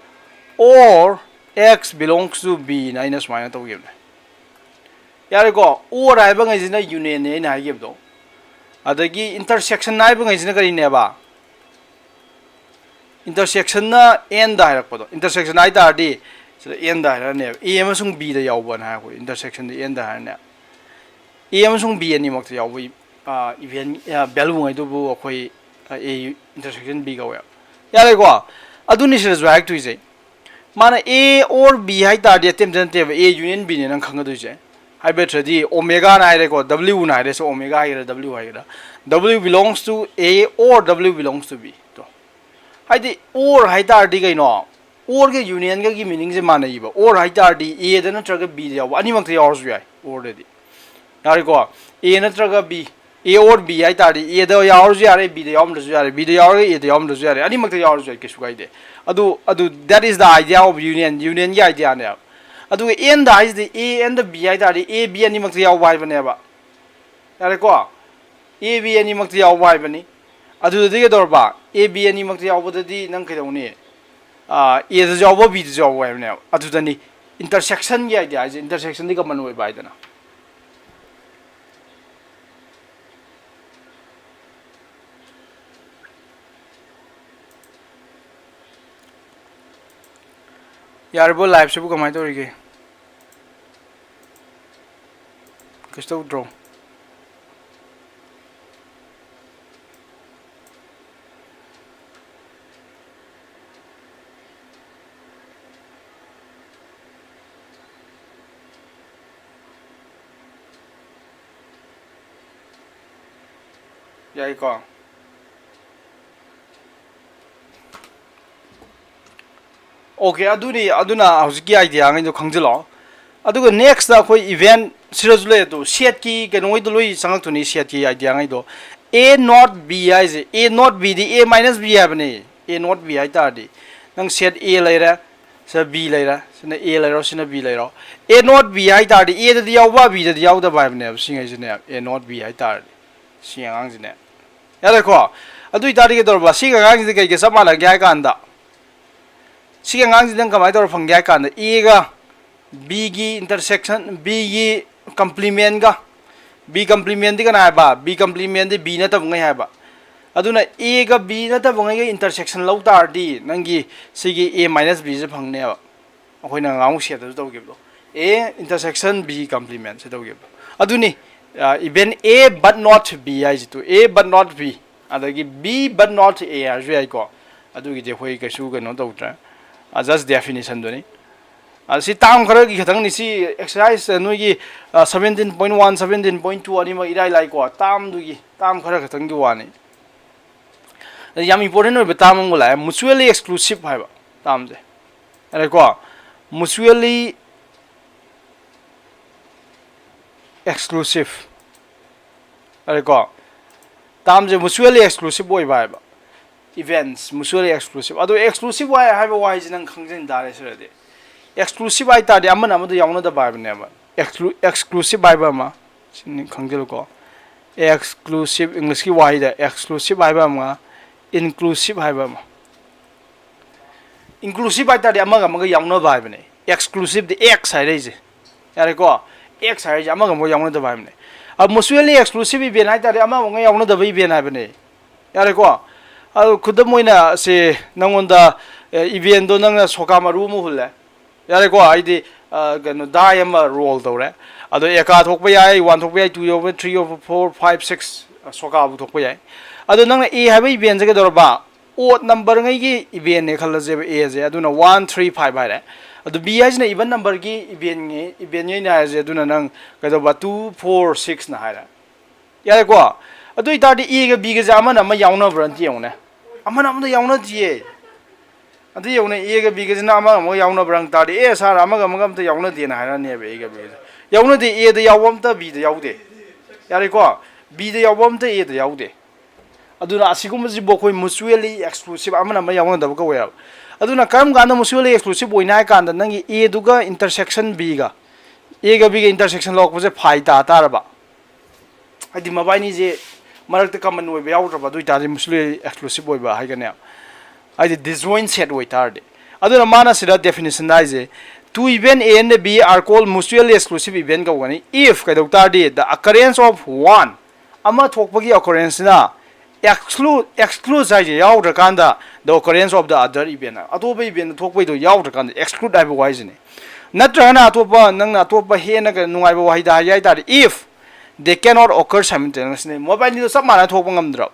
or X belongs to B ꯅ ꯑꯩꯅ ꯁꯨꯃꯥꯏꯅ ꯇꯧꯈꯤꯕꯅꯦ꯫ ꯌꯥꯔꯦꯀꯣ? Or ꯍꯥꯏꯕ ꯉꯩꯁꯤꯅ unionꯅꯦ ꯑꯩꯅ ꯍꯥꯏꯈꯤꯕꯗꯣ꯫ ꯑꯗꯒꯤ intersection ꯍꯥꯏꯕ ꯉꯩꯁꯤꯅ ꯀꯔꯤꯅꯦꯕ? Intersectionꯅ andꯗ ꯍꯥꯏꯔꯛꯄꯗꯣ, intersection ꯍꯥꯏ ꯇꯥꯔꯗꯤ ꯁꯤꯗ andꯗ ꯍꯥꯏꯔꯛꯑꯅꯦꯕ, A ꯑꯃꯁꯨꯡ Bꯗ ꯌꯥꯎꯕꯅ ꯍꯥꯏꯔꯛꯄ intersectionꯗ andꯗ ꯍꯥꯏꯔꯅꯦ꯫ A ꯑꯃꯁꯨꯡ B ꯑꯅꯤꯃꯛꯇ ꯌꯥꯎꯕ event valueꯉꯩꯗꯨꯕꯨ ꯑꯩꯈꯣꯏ A intersection B ꯀꯧꯋꯦꯕ꯫ ꯌꯥꯔꯦꯀꯣ? ꯑꯗꯨꯅꯤ ꯁꯤꯗꯁꯨ ꯍꯥꯏꯔꯛꯇꯣꯏꯁꯦ꯫ ꯃꯥꯅ A or B ꯍꯥꯏ ꯇꯥꯔꯗꯤ ꯑꯇꯩ ꯑꯝꯇ ꯅꯠꯇꯦꯕ, A union Bꯅꯦ ꯅꯪ ꯈꯪꯒꯗꯣꯏꯁꯦ꯫ ꯍꯥꯏꯕꯗꯤ omegana ꯍꯥꯏꯔꯦꯀꯣ, Wꯅ ꯍꯥꯏꯔꯦ, so omega ꯍꯥꯏꯒꯦꯔꯥ W ꯍꯥꯏꯒꯦꯔꯥ, W belongs to A or W belongs to B ꯇꯣ꯫ ꯍꯥꯏꯗꯤ or ꯍꯥꯏ ꯇꯥꯔꯗꯤ ꯀꯩꯅꯣ? Orꯒ unionꯒꯒꯤ meaningꯁꯦ ꯃꯥꯟꯅꯩꯕ꯫ Or ꯍꯥꯏ ꯇꯥꯔꯗꯤ Aꯗ ꯅꯠꯇ꯭ꯔꯒ Bꯗ ꯌꯥꯎꯕ, ꯑꯅꯤꯃꯛꯇ ꯌꯥꯎꯔꯁꯨ ꯌꯥꯏ orꯗꯗꯤ꯫ ꯌꯥꯔꯦꯀꯣ? A ꯅꯠꯇ꯭ꯔꯒ B, A or B ꯍꯥꯏ ꯇꯥꯔꯗꯤ Aꯗ ꯌꯥꯎꯔꯁꯨ ꯌꯥꯔꯦ, Bꯗ ꯌꯥꯎꯔꯝꯗ꯭ꯔꯁꯨ ꯌꯥꯔꯦ, Bꯗ ꯌꯥꯎꯔꯒ Aꯗ ꯌꯥꯎꯔꯝꯗ꯭ꯔꯁꯨ ꯌꯥꯔꯦ, ꯑꯅꯤꯃꯛꯇ ꯌꯥꯎꯔꯁꯨ ꯌꯥꯏ, ꯀꯩꯁꯨ ꯀꯥꯏꯗꯦ꯫ ꯑꯗꯨ, ꯑꯗꯨ, that is the idea of union, unionꯒꯤ ideaꯅꯦꯕ꯫ ꯑꯗꯨꯒ andꯗ ꯍꯥꯏꯁꯤꯗꯤ A and B ꯍꯥꯏ ꯇꯥꯔꯗꯤ A, B ꯑꯅꯤꯃꯛꯇ ꯌꯥꯎꯕ ꯍꯥꯏꯕꯅꯦꯕ꯫ ꯌꯥꯔꯦꯀꯣ? A, B ꯑꯅꯤꯃꯛꯇ ꯌꯥꯎꯕ ꯍꯥꯏꯕꯅꯤ꯫ ꯑꯗꯨꯗꯗꯤ ꯀꯩꯗꯧꯔꯕ? A, B ꯑꯅꯤꯃꯛꯇ ꯌꯥꯎꯕꯗꯗꯤ ꯅꯪ ꯀꯩꯗꯧꯅꯤ? Aꯗꯁꯨ ꯌꯥꯎꯕ, Bꯗꯁꯨ ꯌꯥꯎꯕ ꯍꯥꯏꯕꯅꯦꯕ꯫ ꯑꯗꯨꯗꯅꯤ꯫ Intersectionꯒꯤ idea ꯍꯥꯏꯁꯦ, intersectionꯗꯤ common ꯑꯣꯏꯕ ꯍꯥꯏꯗꯅ꯫ ꯌꯥꯔꯤꯕꯣ? Liveꯁꯤꯕꯨ ꯀꯃꯥꯏꯅ ꯇꯧꯔꯤꯒꯦ? ꯀꯩꯁꯨ ꯇꯧꯗ꯭ꯔꯣ? ꯌꯥꯏꯀꯣ? Okay, ꯑꯗꯨꯅꯤ꯫ ꯑꯗꯨꯅ ꯍꯧꯖꯤꯛꯀꯤ idea ꯉꯩꯗꯣ ꯈꯪꯖꯤꯜꯂꯣ꯫ ꯑꯗꯨꯒ next ꯑꯩꯈꯣꯏ event ꯁꯤꯗꯁꯨ ꯂꯩ ꯑꯗꯣ, setꯀꯤ ꯀꯩꯅꯣꯉꯩꯗꯣ ꯂꯣꯏ ꯆꯪꯉꯛꯇꯣꯏꯅꯤ, setꯀꯤ idea ꯉꯩꯗꯣ꯫ A not B ꯍꯥꯏꯁꯦ, A not B D A minus B ꯍꯥꯏꯕꯅꯤ꯫ A not B ꯍꯥꯏ ꯇꯥꯔꯗꯤ ꯅꯪ set A ꯂꯩꯔꯦ, ꯁꯤꯗ B ꯂꯩꯔꯦ, ꯁꯤꯅ A ꯂꯩꯔꯣ, ꯁꯤꯅ B ꯂꯩꯔꯣ꯫ A not B ꯍꯥꯏ ꯇꯥꯔꯗꯤ A ꯗꯗꯤ ꯌꯥꯎꯕ, B ꯗꯗꯤ ꯌꯥꯎꯗꯕ ꯍꯥꯏꯕꯅꯦꯕ꯫ ꯁꯤꯉꯩꯁꯤꯅꯦ A not B ꯍꯥꯏ ꯇꯥꯔꯗꯤ꯫ ꯁꯤ ꯑꯉꯥꯡꯁꯤꯅꯦ꯫ ꯌꯥꯔꯦꯀꯣ? ꯑꯗꯨ ꯑꯣꯏꯇꯥꯔꯗꯤ ꯀꯩꯗꯧꯔꯕ? ꯁꯤꯒꯤ ꯑꯉꯥꯡꯁꯤꯗꯤ ꯀꯩꯒ ꯆꯞ ꯃꯥꯟꯅꯒꯦ ꯍꯥꯏ ꯀꯥꯟꯗ, ꯁꯤꯒꯤ ꯑꯉꯥꯡꯁꯤꯗꯤ ꯅꯪ ꯀꯃꯥꯏꯅ ꯇꯧꯔ ꯐꯪꯒꯦ ꯍꯥꯏ ꯀꯥꯟꯗ, A ꯒ B ꯒꯤ intersection, B ꯒꯤ complementꯒ, B complementꯗꯤ ꯀꯅꯥ ꯍꯥꯏꯕ? B complementꯗꯤ B ꯅꯠꯇꯕꯉꯩ ꯍꯥꯏꯕ꯫ ꯑꯗꯨꯅ A ꯒ B ꯅꯠꯇꯕꯉꯩꯒ intersection ꯂꯧ ꯇꯥꯔꯗꯤ ꯅꯪꯒꯤ ꯁꯤꯒꯤ A minus B ꯁꯦ ꯐꯪꯅꯦꯕ꯫ ꯑꯩꯈꯣꯏꯅ ꯉꯥꯡ setꯇꯁꯨ ꯇꯧꯈꯤꯕꯗꯣ, A intersection B complement ꯁꯤ ꯇꯧꯈꯤꯕꯗꯣ꯫ ꯑꯗꯨꯅꯤ, ꯑ, even A but not B ꯍꯥꯏꯁꯤꯗꯨ, A but not B, ꯑꯗꯒꯤ B but not A ꯍꯥꯏꯔꯁꯨ ꯌꯥꯏꯀꯣ꯫ ꯑꯗꯨꯒꯤꯗꯤ ꯑꯩꯈꯣꯏ ꯀꯩꯁꯨ ꯀꯩꯅꯣ ꯇꯧꯗ꯭ꯔꯦ꯫ ꯑ, just definitionꯗꯨꯅꯤ꯫ ꯑ, ꯁꯤ term ꯈꯔꯒꯤ ꯈꯛꯇꯪꯅꯤ꯫ ꯁꯤ exercise ꯅꯣꯏꯒꯤ, ꯑ, seventeen point one, seventeen point two ꯑꯅꯤꯃꯛ ꯏꯔꯥꯏ ꯂꯥꯏꯀꯣ꯫ Termꯗꯨꯒꯤ, term ꯈꯔ ꯈꯛꯇꯪꯒꯤ ꯋꯥꯅꯤ꯫ ꯑꯗ ꯌꯥꯝ important ꯑꯣꯏꯕ term ꯑꯃꯒ ꯂꯥꯛꯑꯦ, mutually exclusive ꯍꯥꯏꯕ termꯁꯦ꯫ ꯑꯗꯀꯣ, mutually exclusive꯫ ꯑꯗꯀꯣ, termꯁꯦ mutually exclusive ꯑꯣꯏꯕ ꯍꯥꯏꯕ꯫ Events mutually exclusive꯫ ꯑꯗꯣ exclusive ꯍꯥꯏ-, ꯍꯥꯏꯕ ꯋꯥꯍꯩꯁꯦ ꯅꯪ ꯈꯪꯖꯤꯟ ꯇꯥꯔꯦ ꯁꯤꯗꯗꯤ꯫ Exclusive ꯍꯥꯏ ꯇꯥꯔꯗꯤ ꯑꯃꯅ ꯑꯃꯗ ꯌꯥꯎꯅꯗꯕ ꯍꯥꯏꯕꯅꯦꯕ꯫ Exclu-, exclusive ꯍꯥꯏꯕ ꯑꯃ, ꯁꯤꯅꯤ ꯈꯪꯖꯤꯜꯂꯨꯀꯣ꯫ Exclusive, Englishꯀꯤ ꯋꯥꯍꯩꯗ exclusive ꯍꯥꯏꯕ ꯑꯃ, inclusive ꯍꯥꯏꯕ ꯑꯃ꯫ Inclusive ꯍꯥꯏ ꯇꯥꯔꯗꯤ ꯑꯃꯒ ꯑꯃꯒ ꯌꯥꯎꯅꯕ ꯍꯥꯏꯕꯅꯦ꯫ exclusive ꯗꯤ X ꯍꯥꯏꯔꯛꯏꯁꯦ꯫ ꯌꯥꯔꯦꯀꯣ? X ꯍꯥꯏꯔꯤꯁꯦ ꯑꯃꯒ ꯑꯃꯒ ꯌꯥꯎꯅꯗꯕ ꯍꯥꯏꯕꯅꯦ꯫ ꯑ, mutually exclusive event ꯍꯥꯏ ꯇꯥꯔꯗꯤ ꯑꯃꯒ ꯑꯃꯒ ꯌꯥꯎꯅꯗꯕ event ꯍꯥꯏꯕꯅꯦ꯫ ꯌꯥꯔꯦꯀꯣ? ꯑꯗꯨ ꯈꯨꯗꯝ ꯑꯣꯏꯅ ꯁꯤ ꯅꯪꯉꯣꯟꯗ, ꯑꯦ, event ꯗꯣ ꯅꯪꯅ ꯁꯣꯀꯥ ꯃꯔꯨ ꯑꯃ ꯍꯨꯜꯂꯦ꯫ ꯌꯥꯔꯦꯀꯣ? ꯍꯥꯏꯗꯤ, ꯑ, ꯀꯩꯅꯣ, die ꯑꯃ roll ꯇꯧꯔꯦ꯫ ꯑꯗꯣ ꯑꯦꯀꯥ ꯊꯣꯛꯄ ꯌꯥꯏ, ꯋꯥꯟ ꯊꯣꯛꯄ ꯌꯥꯏ, ꯇꯨ ꯌꯧꯕ, ꯊ꯭ꯔꯤ ꯌꯧꯕ, ꯐꯣꯔ, ꯐꯥꯏꯚ, ꯁꯤꯛꯁ, ꯁꯣꯀꯥꯕꯨ ꯊꯣꯛꯄ ꯌꯥꯏ꯫ ꯑꯗꯣ ꯅꯪꯅ A ꯍꯥꯏꯕ event ꯁꯦ ꯀꯩꯗꯧꯔꯕ? Odd number ꯉꯩꯒꯤ event ꯅꯦ ꯈꯜꯂꯁꯦꯕ, A ꯁꯦ꯫ ꯑꯗꯨꯅ ꯋꯥꯟ, ꯊ꯭ꯔꯤ, ꯐꯥꯏꯚ ꯍꯥꯏꯔꯦ꯫ ꯑꯗꯣ B ꯍꯥꯏꯁꯤꯅ even number ꯒꯤ event ꯉꯩ, event ꯉꯩꯅꯦ ꯍꯥꯏꯔꯁꯦ꯫ ꯑꯗꯨꯅ ꯅꯪ ꯀꯩꯗꯧꯕ? ꯇꯨ, ꯐꯣꯔ, ꯁꯤꯛꯁ ꯅ ꯍꯥꯏꯔꯦ꯫ ꯌꯥꯔꯦꯀꯣ? ꯑꯗꯨ ꯑꯣꯏꯇꯥꯔꯗꯤ A ꯒ B ꯒꯁꯦ ꯑꯃꯅ ꯑꯃ ꯌꯥꯎꯅꯕ꯭ꯔꯥ ꯑꯝꯇ ꯌꯦꯡꯉꯨꯅꯦ꯫ ꯑꯃꯅ ꯑꯃꯗ ꯌꯥꯎꯅꯗꯤꯌꯦ꯫ ꯑꯗꯨ ꯌꯦꯡꯉꯨꯅꯦ, A ꯒ B ꯒꯁꯤꯅ ꯑꯃꯒ ꯑꯃꯒ ꯌꯥꯎꯅꯕ꯭ꯔꯥ ꯍꯪ ꯇꯥꯔꯗꯤ, "ꯑꯦ sir, ꯑꯃꯒ ꯑꯃꯒ ꯑꯝꯇ ꯌꯥꯎꯅꯗꯦꯅ" ꯍꯥꯏꯔꯛꯑꯅꯦꯕ A ꯒ B ꯒꯁꯦ꯫ ꯌꯥꯎꯅꯗꯦ, A ꯗ ꯌꯥꯎꯕ ꯑꯝꯇ B ꯗ ꯌꯥꯎꯗꯦ꯫ ꯌꯥꯔꯦꯀꯣ? B ꯗ ꯌꯥꯎꯕ ꯑꯝꯇ A ꯗ ꯌꯥꯎꯗꯦ꯫ ꯑꯗꯨꯅ ꯑꯁꯤꯒꯨꯝꯕꯁꯤꯕꯨ ꯑꯩꯈꯣꯏ mutually exclusive, ꯑꯃꯅ ꯑꯃ ꯌꯥꯎꯅꯗꯕ ꯀꯧꯋꯦꯕ꯫ ꯑꯗꯨꯅ ꯀꯔꯝ ꯀꯥꯟꯗ mutually exclusive ꯑꯣꯏꯅꯤ ꯍꯥꯏ ꯀꯥꯟꯗ, ꯅꯪꯒꯤ A ꯗꯨꯒ intersection B ꯒ, A ꯒ B ꯒ intersection ꯂꯧꯔꯛꯄꯁꯦ phi ꯇꯥ ꯇꯥꯔꯕ? ꯍꯥꯏꯗꯤ ꯃꯕꯥꯏꯅꯤꯁꯦ ꯃꯔꯛꯇ common ꯑꯣꯏꯕ ꯌꯥꯎꯗ꯭ꯔꯕ, ꯑꯗꯨ ꯑꯣꯏꯇꯥꯔꯗꯤ mutually exclusive ꯑꯣꯏꯕ ꯍꯥꯏꯒꯅꯦꯕ, ꯍꯥꯏꯗꯤ disjoint set ꯑꯣꯏꯇꯥꯔꯗꯤ꯫ ꯑꯗꯨꯅ ꯃꯥꯅ ꯁꯤꯗ definition ꯗ ꯍꯥꯏꯁꯦ, "Two event A and B are called mutually exclusive event" ꯀꯧꯒꯅꯤ, if ꯀꯩꯗꯧ ꯇꯥꯔꯗꯤ, "The occurrence of one", ꯑꯃ ꯊꯣꯛꯄꯒꯤ occurrence ꯁꯤꯅ exclude, exclude ꯍꯥꯏꯁꯦ ꯌꯥꯎꯗ꯭ꯔꯀꯥꯟꯗ, "the occurrence of the other event", ꯑꯇꯣꯞꯄ event ꯊꯣꯛꯄꯩꯗꯣ ꯌꯥꯎꯗ꯭ꯔꯀꯥꯟꯗ exclude ꯍꯥꯏꯕ ꯋꯥꯍꯩꯁꯤꯅꯤ꯫ ꯅꯠꯇ꯭ꯔꯒꯅ ꯑꯇꯣꯞꯄ, ꯅꯪꯅ ꯑꯇꯣꯞꯄ ꯍꯦꯟꯅ ꯀꯩꯅꯣ ꯅꯨꯡꯉꯥꯏꯕ ꯋꯥꯍꯩꯗ ꯍꯥꯏꯒꯦ ꯍꯥꯏ ꯇꯥꯔꯗꯤ, if they cannot occur simultaneously, ꯃꯕꯥꯏꯅꯤꯗꯣ ꯆꯞ ꯃꯥꯟꯅꯅ ꯊꯣꯛꯄ ꯉꯝꯗ꯭ꯔꯕ?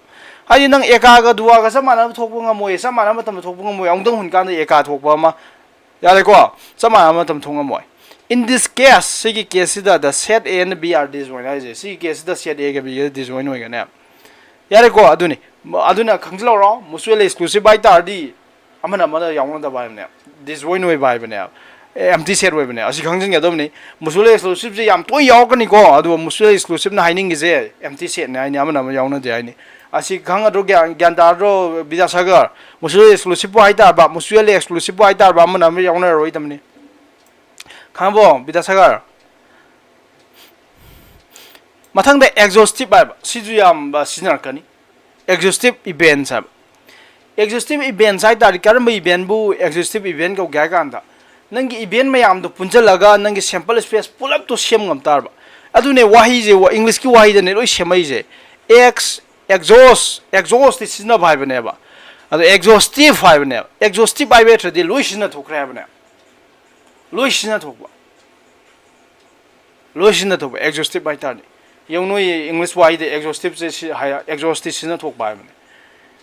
ꯍꯥꯏꯗꯤ ꯅꯪ ꯑꯦꯀꯥꯒ ꯗꯨꯋꯥꯒ ꯆꯞ ꯃꯥꯟꯅꯅ ꯊꯣꯛꯄ ꯉꯝꯃꯣꯏ, ꯆꯞ ꯃꯥꯟꯅꯕ ꯃꯇꯝꯗ ꯊꯣꯛꯄ ꯉꯝꯃꯣꯏ, ꯑꯃꯨꯛꯇꯪ ꯍꯨꯟꯀꯥꯟꯗ ꯑꯦꯀꯥ ꯊꯣꯛꯄ ꯑꯃ, ꯌꯥꯔꯦꯀꯣ? ꯆꯞ ꯃꯥꯟꯅꯕ ꯃꯇꯝ ꯊꯣꯛ ꯉꯝꯃꯣꯏ꯫ In this case, ꯁꯤꯒꯤ case ꯁꯤꯗ, "The set A and B are disjoint" ꯍꯥꯏꯁꯦ, ꯁꯤꯒꯤ case ꯁꯤꯗ set A ꯒ B ꯒ disjoint ꯑꯣꯏꯒꯅꯦ꯫ ꯌꯥꯔꯦꯀꯣ? ꯑꯗꯨꯅꯤ꯫ ꯑꯗꯨꯅ ꯈꯪꯖꯤꯜꯍꯧꯔꯣ, mutually exclusive ꯍꯥꯏ ꯇꯥꯔꯗꯤ ꯑꯃꯅ ꯑꯃꯅ ꯌꯥꯎꯅꯗꯕ ꯍꯥꯏꯕꯅꯦ, disjoint ꯑꯣꯏꯕ ꯍꯥꯏꯕꯅꯦꯕ꯫ ꯑꯦ, empty set ꯑꯣꯏꯕꯅꯦ, ꯑꯁꯤ ꯈꯪꯖꯤꯟꯒꯗꯕꯅꯤ꯫ Mutually exclusive ꯁꯦ ꯌꯥꯝ ꯇꯣꯏꯅ ꯌꯥꯎꯔꯛꯀꯅꯤꯀꯣ, ꯑꯗꯨꯒ mutually exclusive ꯅ ꯍꯥꯏꯅꯤꯡꯉꯤꯁꯦ empty set ꯅꯦ ꯍꯥꯏꯅꯤ, ꯑꯃꯅ ꯑꯃ ꯌꯥꯎꯅꯗꯦ ꯍꯥꯏꯅꯤ꯫ ꯑꯁꯤ ꯈꯪꯒꯗ꯭ꯔꯣ? ꯒ꯭ꯌꯥꯟ, ꯒ꯭ꯌꯥꯟ ꯇꯥꯔꯗ꯭ꯔꯣ, ꯕꯤꯗ꯭ꯌꯥꯁꯥꯒꯔ? Mutually exclusive ꯄꯨ ꯍꯥꯏ ꯇꯥꯔꯕ, mutually exclusive ꯄꯨ ꯍꯥꯏ ꯇꯥꯔꯕ, ꯑꯃꯅ ꯑꯃ ꯌꯥꯎꯅꯔꯔꯣꯏꯗꯕꯅꯤ꯫ ꯈꯪꯉꯕꯣ, ꯕꯤꯗ꯭ꯌꯥꯁꯥꯒꯔ? ꯃꯊꯪꯗ exhaustive ꯍꯥꯏꯕ, ꯁꯤꯁꯨ ꯌꯥꯝ, ꯑ, ꯁꯤꯖꯤꯟꯅꯔꯛꯀꯅꯤ꯫ Exhaustive events ꯍꯥꯏꯕ꯫ Exhaustive events ꯍꯥꯏ ꯇꯥꯔꯗꯤ, ꯀꯔꯝꯕ event ꯕꯨ exhaustive event ꯀꯧꯒꯦ ꯍꯥꯏ ꯀꯥꯟꯗ, ꯅꯪꯒꯤ event ꯃꯌꯥꯝꯗꯣ ꯄꯨꯟꯁꯤꯜꯂꯒ ꯅꯪꯒꯤ sample space ꯄꯨꯂꯞꯇꯣ ꯁꯦꯝ ꯉꯝ ꯇꯥꯔꯕ꯫ ꯑꯗꯨꯅꯦ ꯋꯥꯍꯩꯁꯦ, English ꯀꯤ ꯋꯥꯍꯩꯗꯅꯦ ꯂꯣꯏ ꯁꯦꯝꯃꯛꯏꯁꯦ꯫ Ex exhaust, exhaust ꯇꯤ ꯁꯤꯖꯤꯟꯅꯕ ꯍꯥꯏꯕꯅꯦꯕ꯫ ꯑꯗꯣ exhaustive ꯍꯥꯏꯕꯅꯦꯕ꯫ Exhaustive ꯍꯥꯏꯕ ꯅꯠꯇ꯭ꯔꯗꯤ ꯂꯣꯏ ꯁꯤꯖꯤꯟꯅ ꯊꯣꯛꯈ꯭ꯔꯦ ꯍꯥꯏꯕꯅꯦ꯫ ꯂꯣꯏ ꯁꯤꯖꯤꯟꯅ ꯊꯣꯛꯄ꯫ ꯂꯣꯏ ꯁꯤꯖꯤꯟꯅ ꯊꯣꯛꯄ, exhaustive ꯍꯥꯏꯇꯥꯔꯗꯤ꯫ ꯌꯦꯡꯉꯨ, ꯅꯣꯏ English ꯋꯥꯍꯩꯗ exhaustive ꯁꯦ ꯁꯤ-, ꯍꯥꯏ-, exhausted ꯁꯤꯖꯤꯟꯅ ꯊꯣꯛꯄ ꯍꯥꯏꯕꯅꯦ꯫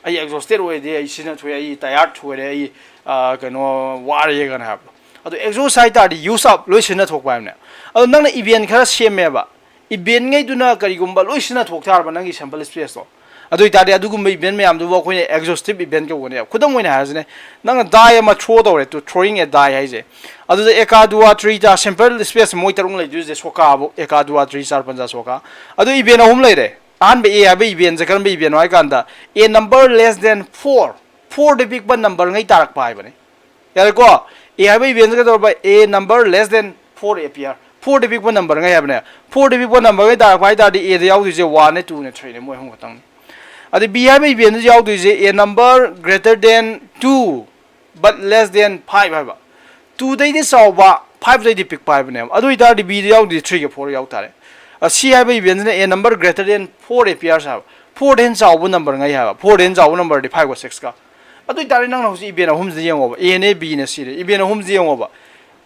"ꯑꯩ exhausted ꯑꯣꯏꯔꯗꯤ, ꯑꯩ ꯁꯤꯖꯤꯟꯅ ꯊꯣꯛꯑꯦ, ꯑꯩ tired ꯑꯣꯏꯔꯦ, ꯑꯩ, ꯑ, ꯀꯩꯅꯣ, ꯋꯥꯔꯦ" ꯀꯥꯏꯅ ꯍꯥꯏꯕꯗꯣ꯫ ꯑꯗꯣ exhaust ꯍꯥꯏꯇꯥꯔꯗꯤ use up, ꯂꯣꯏ ꯁꯤꯖꯤꯟꯅ ꯊꯣꯛꯄ ꯍꯥꯏꯕꯅꯦ꯫ ꯑꯗꯣ ꯅꯪꯅ event ꯈꯔ ꯁꯦꯝꯃꯦꯕ, event ꯉꯩꯗꯨꯅ ꯀꯔꯤꯒꯨꯝꯕ ꯂꯣꯏ ꯁꯤꯖꯤꯟꯅ ꯊꯣꯛ ꯇꯥꯔꯕ ꯅꯪꯒꯤ sample space ꯇꯣ꯫ ꯑꯗꯨ ꯑꯣꯏꯇꯥꯔꯗꯤ ꯑꯗꯨꯒꯨꯝꯕ event ꯃꯌꯥꯝꯗꯨꯕꯨ ꯑꯩꯈꯣꯏꯅ exhaustive event ꯀꯧꯒꯅꯦꯕ꯫ ꯈꯨꯗꯝ ꯑꯣꯏꯅ ꯍꯥꯏꯔꯁꯤꯅꯦ, ꯅꯪꯅ die ꯑꯃ throw ꯇꯧꯔꯦ, to throwing a die ꯍꯥꯏꯁꯦ꯫ ꯑꯗꯨꯗ ꯑꯦꯀꯥ, ꯗꯨꯋꯥ, ꯇ꯭ꯔꯤꯇꯥ, sample space ꯃꯣꯏ ꯇꯔꯨꯛ ꯂꯩꯗꯣꯏꯁꯦ, ꯁꯣꯀꯥꯕꯨ, ꯑꯦꯀꯥ, ꯗꯨꯋꯥ, ꯇ꯭ꯔꯤ, ꯆꯥꯔ, ꯄꯟꯖꯥ, ꯁꯣꯀꯥ꯫ ꯑꯗꯨ event ꯑꯍꯨꯝ ꯂꯩꯔꯦ꯫ ꯑꯍꯥꯟꯕ A ꯍꯥꯏꯕ event ꯁꯦ ꯀꯔꯝꯕ event ꯅꯣ ꯍꯥꯏ ꯀꯥꯟꯗ, a number less than four, four ꯗꯤ ꯄꯤꯛꯄ number ꯉꯩ ꯇꯥꯔꯛꯄ ꯍꯥꯏꯕꯅꯦ꯫ ꯌꯥꯔꯦꯀꯣ? A ꯍꯥꯏꯕ event ꯁꯦ ꯀꯩꯗꯧꯔꯕ? A number less than four appear꯫ Four ꯗꯤ ꯄꯤꯛꯄ number ꯉꯩ ꯍꯥꯏꯕꯅꯦ꯫ Four ꯗꯤ ꯄꯤꯛꯄ number ꯉꯩ ꯇꯥꯔꯛꯄ ꯍꯥꯏ ꯇꯥꯔꯗꯤ A ꯗ ꯌꯥꯎꯗꯣꯏꯁꯦ one ꯅꯦ, two ꯅꯦ, three ꯅꯦ, ꯃꯣꯏ ꯑꯍꯨꯝ ꯈꯛꯇꯪꯅꯤ꯫ ꯑꯗꯩ B ꯍꯥꯏꯕ event say ꯌꯥꯎꯗꯣꯏꯁꯦ a number greater than two but less than five ꯍꯥꯏꯕ꯫ Two ꯗꯩꯗꯤ ꯆꯥꯎꯕ, five ꯗꯩꯗꯤ ꯄꯤꯛꯄ ꯍꯥꯏꯕꯅꯦꯕ꯫ ꯑꯗꯨ ꯑꯣꯏꯇꯥꯔꯗꯤ B ꯗ ꯌꯥꯎꯗꯣꯏꯁꯦ three ꯒ four ꯌꯥꯎ ꯇꯥꯔꯦ꯫ ꯑ, C ꯍꯥꯏꯕ event ꯁꯤꯅ a number greater than four appears ꯍꯥꯏꯕ꯫ Four ꯗꯩ ꯍꯦꯟꯅ ꯆꯥꯎꯕ number ꯉꯩ ꯍꯥꯏꯕ꯫ Four ꯗꯩ ꯍꯦꯟꯅ ꯆꯥꯎꯕ number ꯗꯤ five ꯒ six ꯒ꯫ ꯑꯗꯨ ꯑꯣꯏꯇꯥꯔꯗꯤ ꯅꯪꯅ ꯍꯧꯖꯤꯛ event ꯑꯍꯨꯝꯁꯤꯗ ꯌꯦꯡꯉꯣꯕ꯫ A ꯅꯦ, B ꯅꯦ, C ꯅꯦ꯫ Event ꯑꯍꯨꯝꯁꯤ ꯌꯦꯡꯉꯣꯕ꯫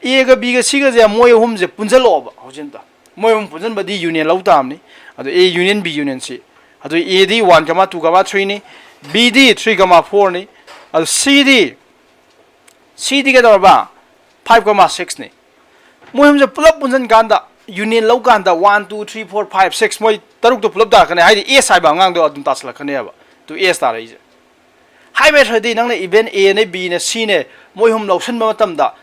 A ꯒ B ꯒ C ꯒꯁꯦ ꯃꯣꯏ ꯑꯍꯨꯝꯁꯦ ꯄꯨꯟꯁꯤꯜꯂꯛꯑꯣꯕ ꯍꯧꯖꯤꯛ ꯑꯝꯇ꯫ ꯃꯣꯏ ꯑꯍꯨꯝ ꯄꯨꯟꯁꯤꯟꯕꯗꯤ union ꯂꯧ ꯇꯥꯕꯅꯤ꯫ ꯑꯗꯨ A union B union C꯫ ꯑꯗꯨ A D one comma two comma three ꯅꯤ꯫ B ꯗꯤ three comma four ꯅꯤ꯫ ꯑꯗꯨ C ꯗꯤ, C ꯗꯤ ꯀꯩꯗꯧꯔꯕ? Five comma six ꯅꯤ꯫ ꯃꯣꯏ ꯑꯍꯨꯝꯁꯦ ꯄꯨꯂꯞ ꯄꯨꯟꯁꯤꯟ ꯀꯥꯟꯗ, union ꯂꯧ ꯀꯥꯟꯗ, one, two, three, four, five, six, ꯃꯣꯏ ꯇꯔꯨꯛꯇꯣ ꯄꯨꯂꯞ ꯇꯥꯔꯛꯀꯅꯤ꯫ ꯍꯥꯏꯗꯤ S ꯍꯥꯏꯕ ꯑꯉꯥꯡꯗꯣ ꯑꯗꯨꯝ ꯇꯥꯁꯤꯜꯂꯛꯀꯅꯦꯕ꯫ To S ꯇꯥꯔꯛꯏꯁꯦ꯫ ꯍꯥꯏꯕ ꯅꯠꯇ꯭ꯔꯗꯤ ꯅꯪꯅ event A ꯅꯦ, B ꯅꯦ, C ꯅꯦ, ꯃꯣꯏ ꯑꯍꯨꯝ ꯂꯧꯁꯤꯟꯕ ꯃꯇꯝꯗ,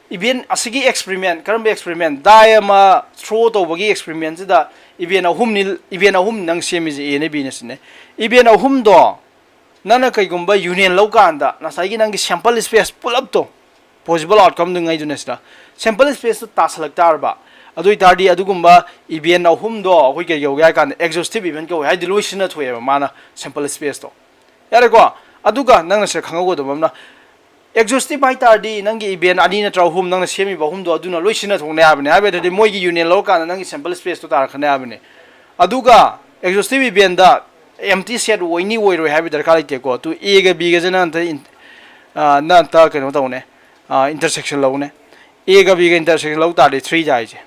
event ꯑꯁꯤꯒꯤ experiment, ꯀꯔꯝꯕ experiment? Die ꯑꯃ throw ꯇꯧꯕꯒꯤ experiment ꯁꯤꯗ event ꯑꯍꯨꯝꯅꯤ, event ꯑꯍꯨꯝ ꯅꯪ ꯁꯦꯝꯃꯤꯁꯦ, A ꯅꯦ, B ꯅꯦ, C ꯅꯦ꯫ Event ꯑꯍꯨꯝꯗꯣ ꯅꯪꯅ ꯀꯩꯒꯨꯝꯕ union ꯂꯧ ꯀꯥꯟꯗ, ꯉꯁꯥꯏꯒꯤ ꯅꯪꯒꯤ sample space ꯄꯨꯂꯞꯇꯣ, possible outcome ꯗꯨꯉꯩꯗꯨꯅ ꯁꯤꯗ sample space ꯇꯣ ꯇꯥꯁꯜꯂꯛ ꯇꯥꯔꯕ, ꯑꯗꯨ ꯑꯣꯏꯇꯥꯔꯗꯤ ꯑꯗꯨꯒꯨꯝꯕ event ꯑꯍꯨꯝꯗꯣ ꯑꯩꯈꯣꯏ ꯀꯩ ꯀꯧꯒꯦ ꯍꯥꯏ ꯀꯥꯟꯗ exhaustive event ꯀꯧꯋꯦ꯫ ꯍꯥꯏꯗꯤ ꯂꯣꯏ ꯁꯤꯖꯤꯟꯅ ꯊꯣꯛꯑꯦꯕ ꯃꯥꯅ sample space ꯇꯣ꯫ ꯌꯥꯔꯦꯀꯣ? ꯑꯗꯨꯒ ꯅꯪꯅ ꯁꯤꯗ ꯈꯪꯍꯧꯒꯗꯕ ꯑꯃꯅ, Exhaustive ꯍꯥꯏ ꯇꯥꯔꯗꯤ ꯅꯪꯒꯤ event ꯑꯅꯤ ꯅꯠꯇ꯭ꯔꯒ ꯑꯍꯨꯝ, ꯅꯪꯅ ꯁꯦꯝꯃꯤꯕ ꯑꯍꯨꯝꯗꯣ ꯑꯗꯨꯅ ꯂꯣꯏ ꯁꯤꯖꯤꯟꯅꯊꯣꯛꯅꯤ ꯍꯥꯏꯕꯅꯦ꯫ ꯍꯥꯏꯕꯗꯤ ꯃꯣꯏꯒꯤ union ꯂꯧꯔꯀꯥꯟꯗ ꯅꯪꯒꯤ sample space ꯇꯣ ꯇꯥꯔꯛꯀꯅꯤ ꯍꯥꯏꯕꯅꯦ꯫ ꯑꯗꯨꯒ exhaustive event ꯇ empty set ꯑꯣꯏꯅꯤ ꯑꯣꯏꯔꯣꯏ ꯍꯥꯏꯕ ꯗꯔꯀꯥꯔ ꯂꯩꯇꯦꯀꯣ꯫ ꯇꯨ A ꯒ B ꯒꯁꯦ ꯅꯪ ꯑꯝꯇ in-, ꯑ, ꯅꯪ ꯑꯝꯇ ꯀꯩꯅꯣ ꯇꯧꯅꯦ, ꯑ, intersection ꯂꯧꯅꯦ꯫ A ꯒ B ꯒ intersection ꯂꯧ ꯇꯥꯔꯗꯤ three ꯇꯥꯏꯁꯦ꯫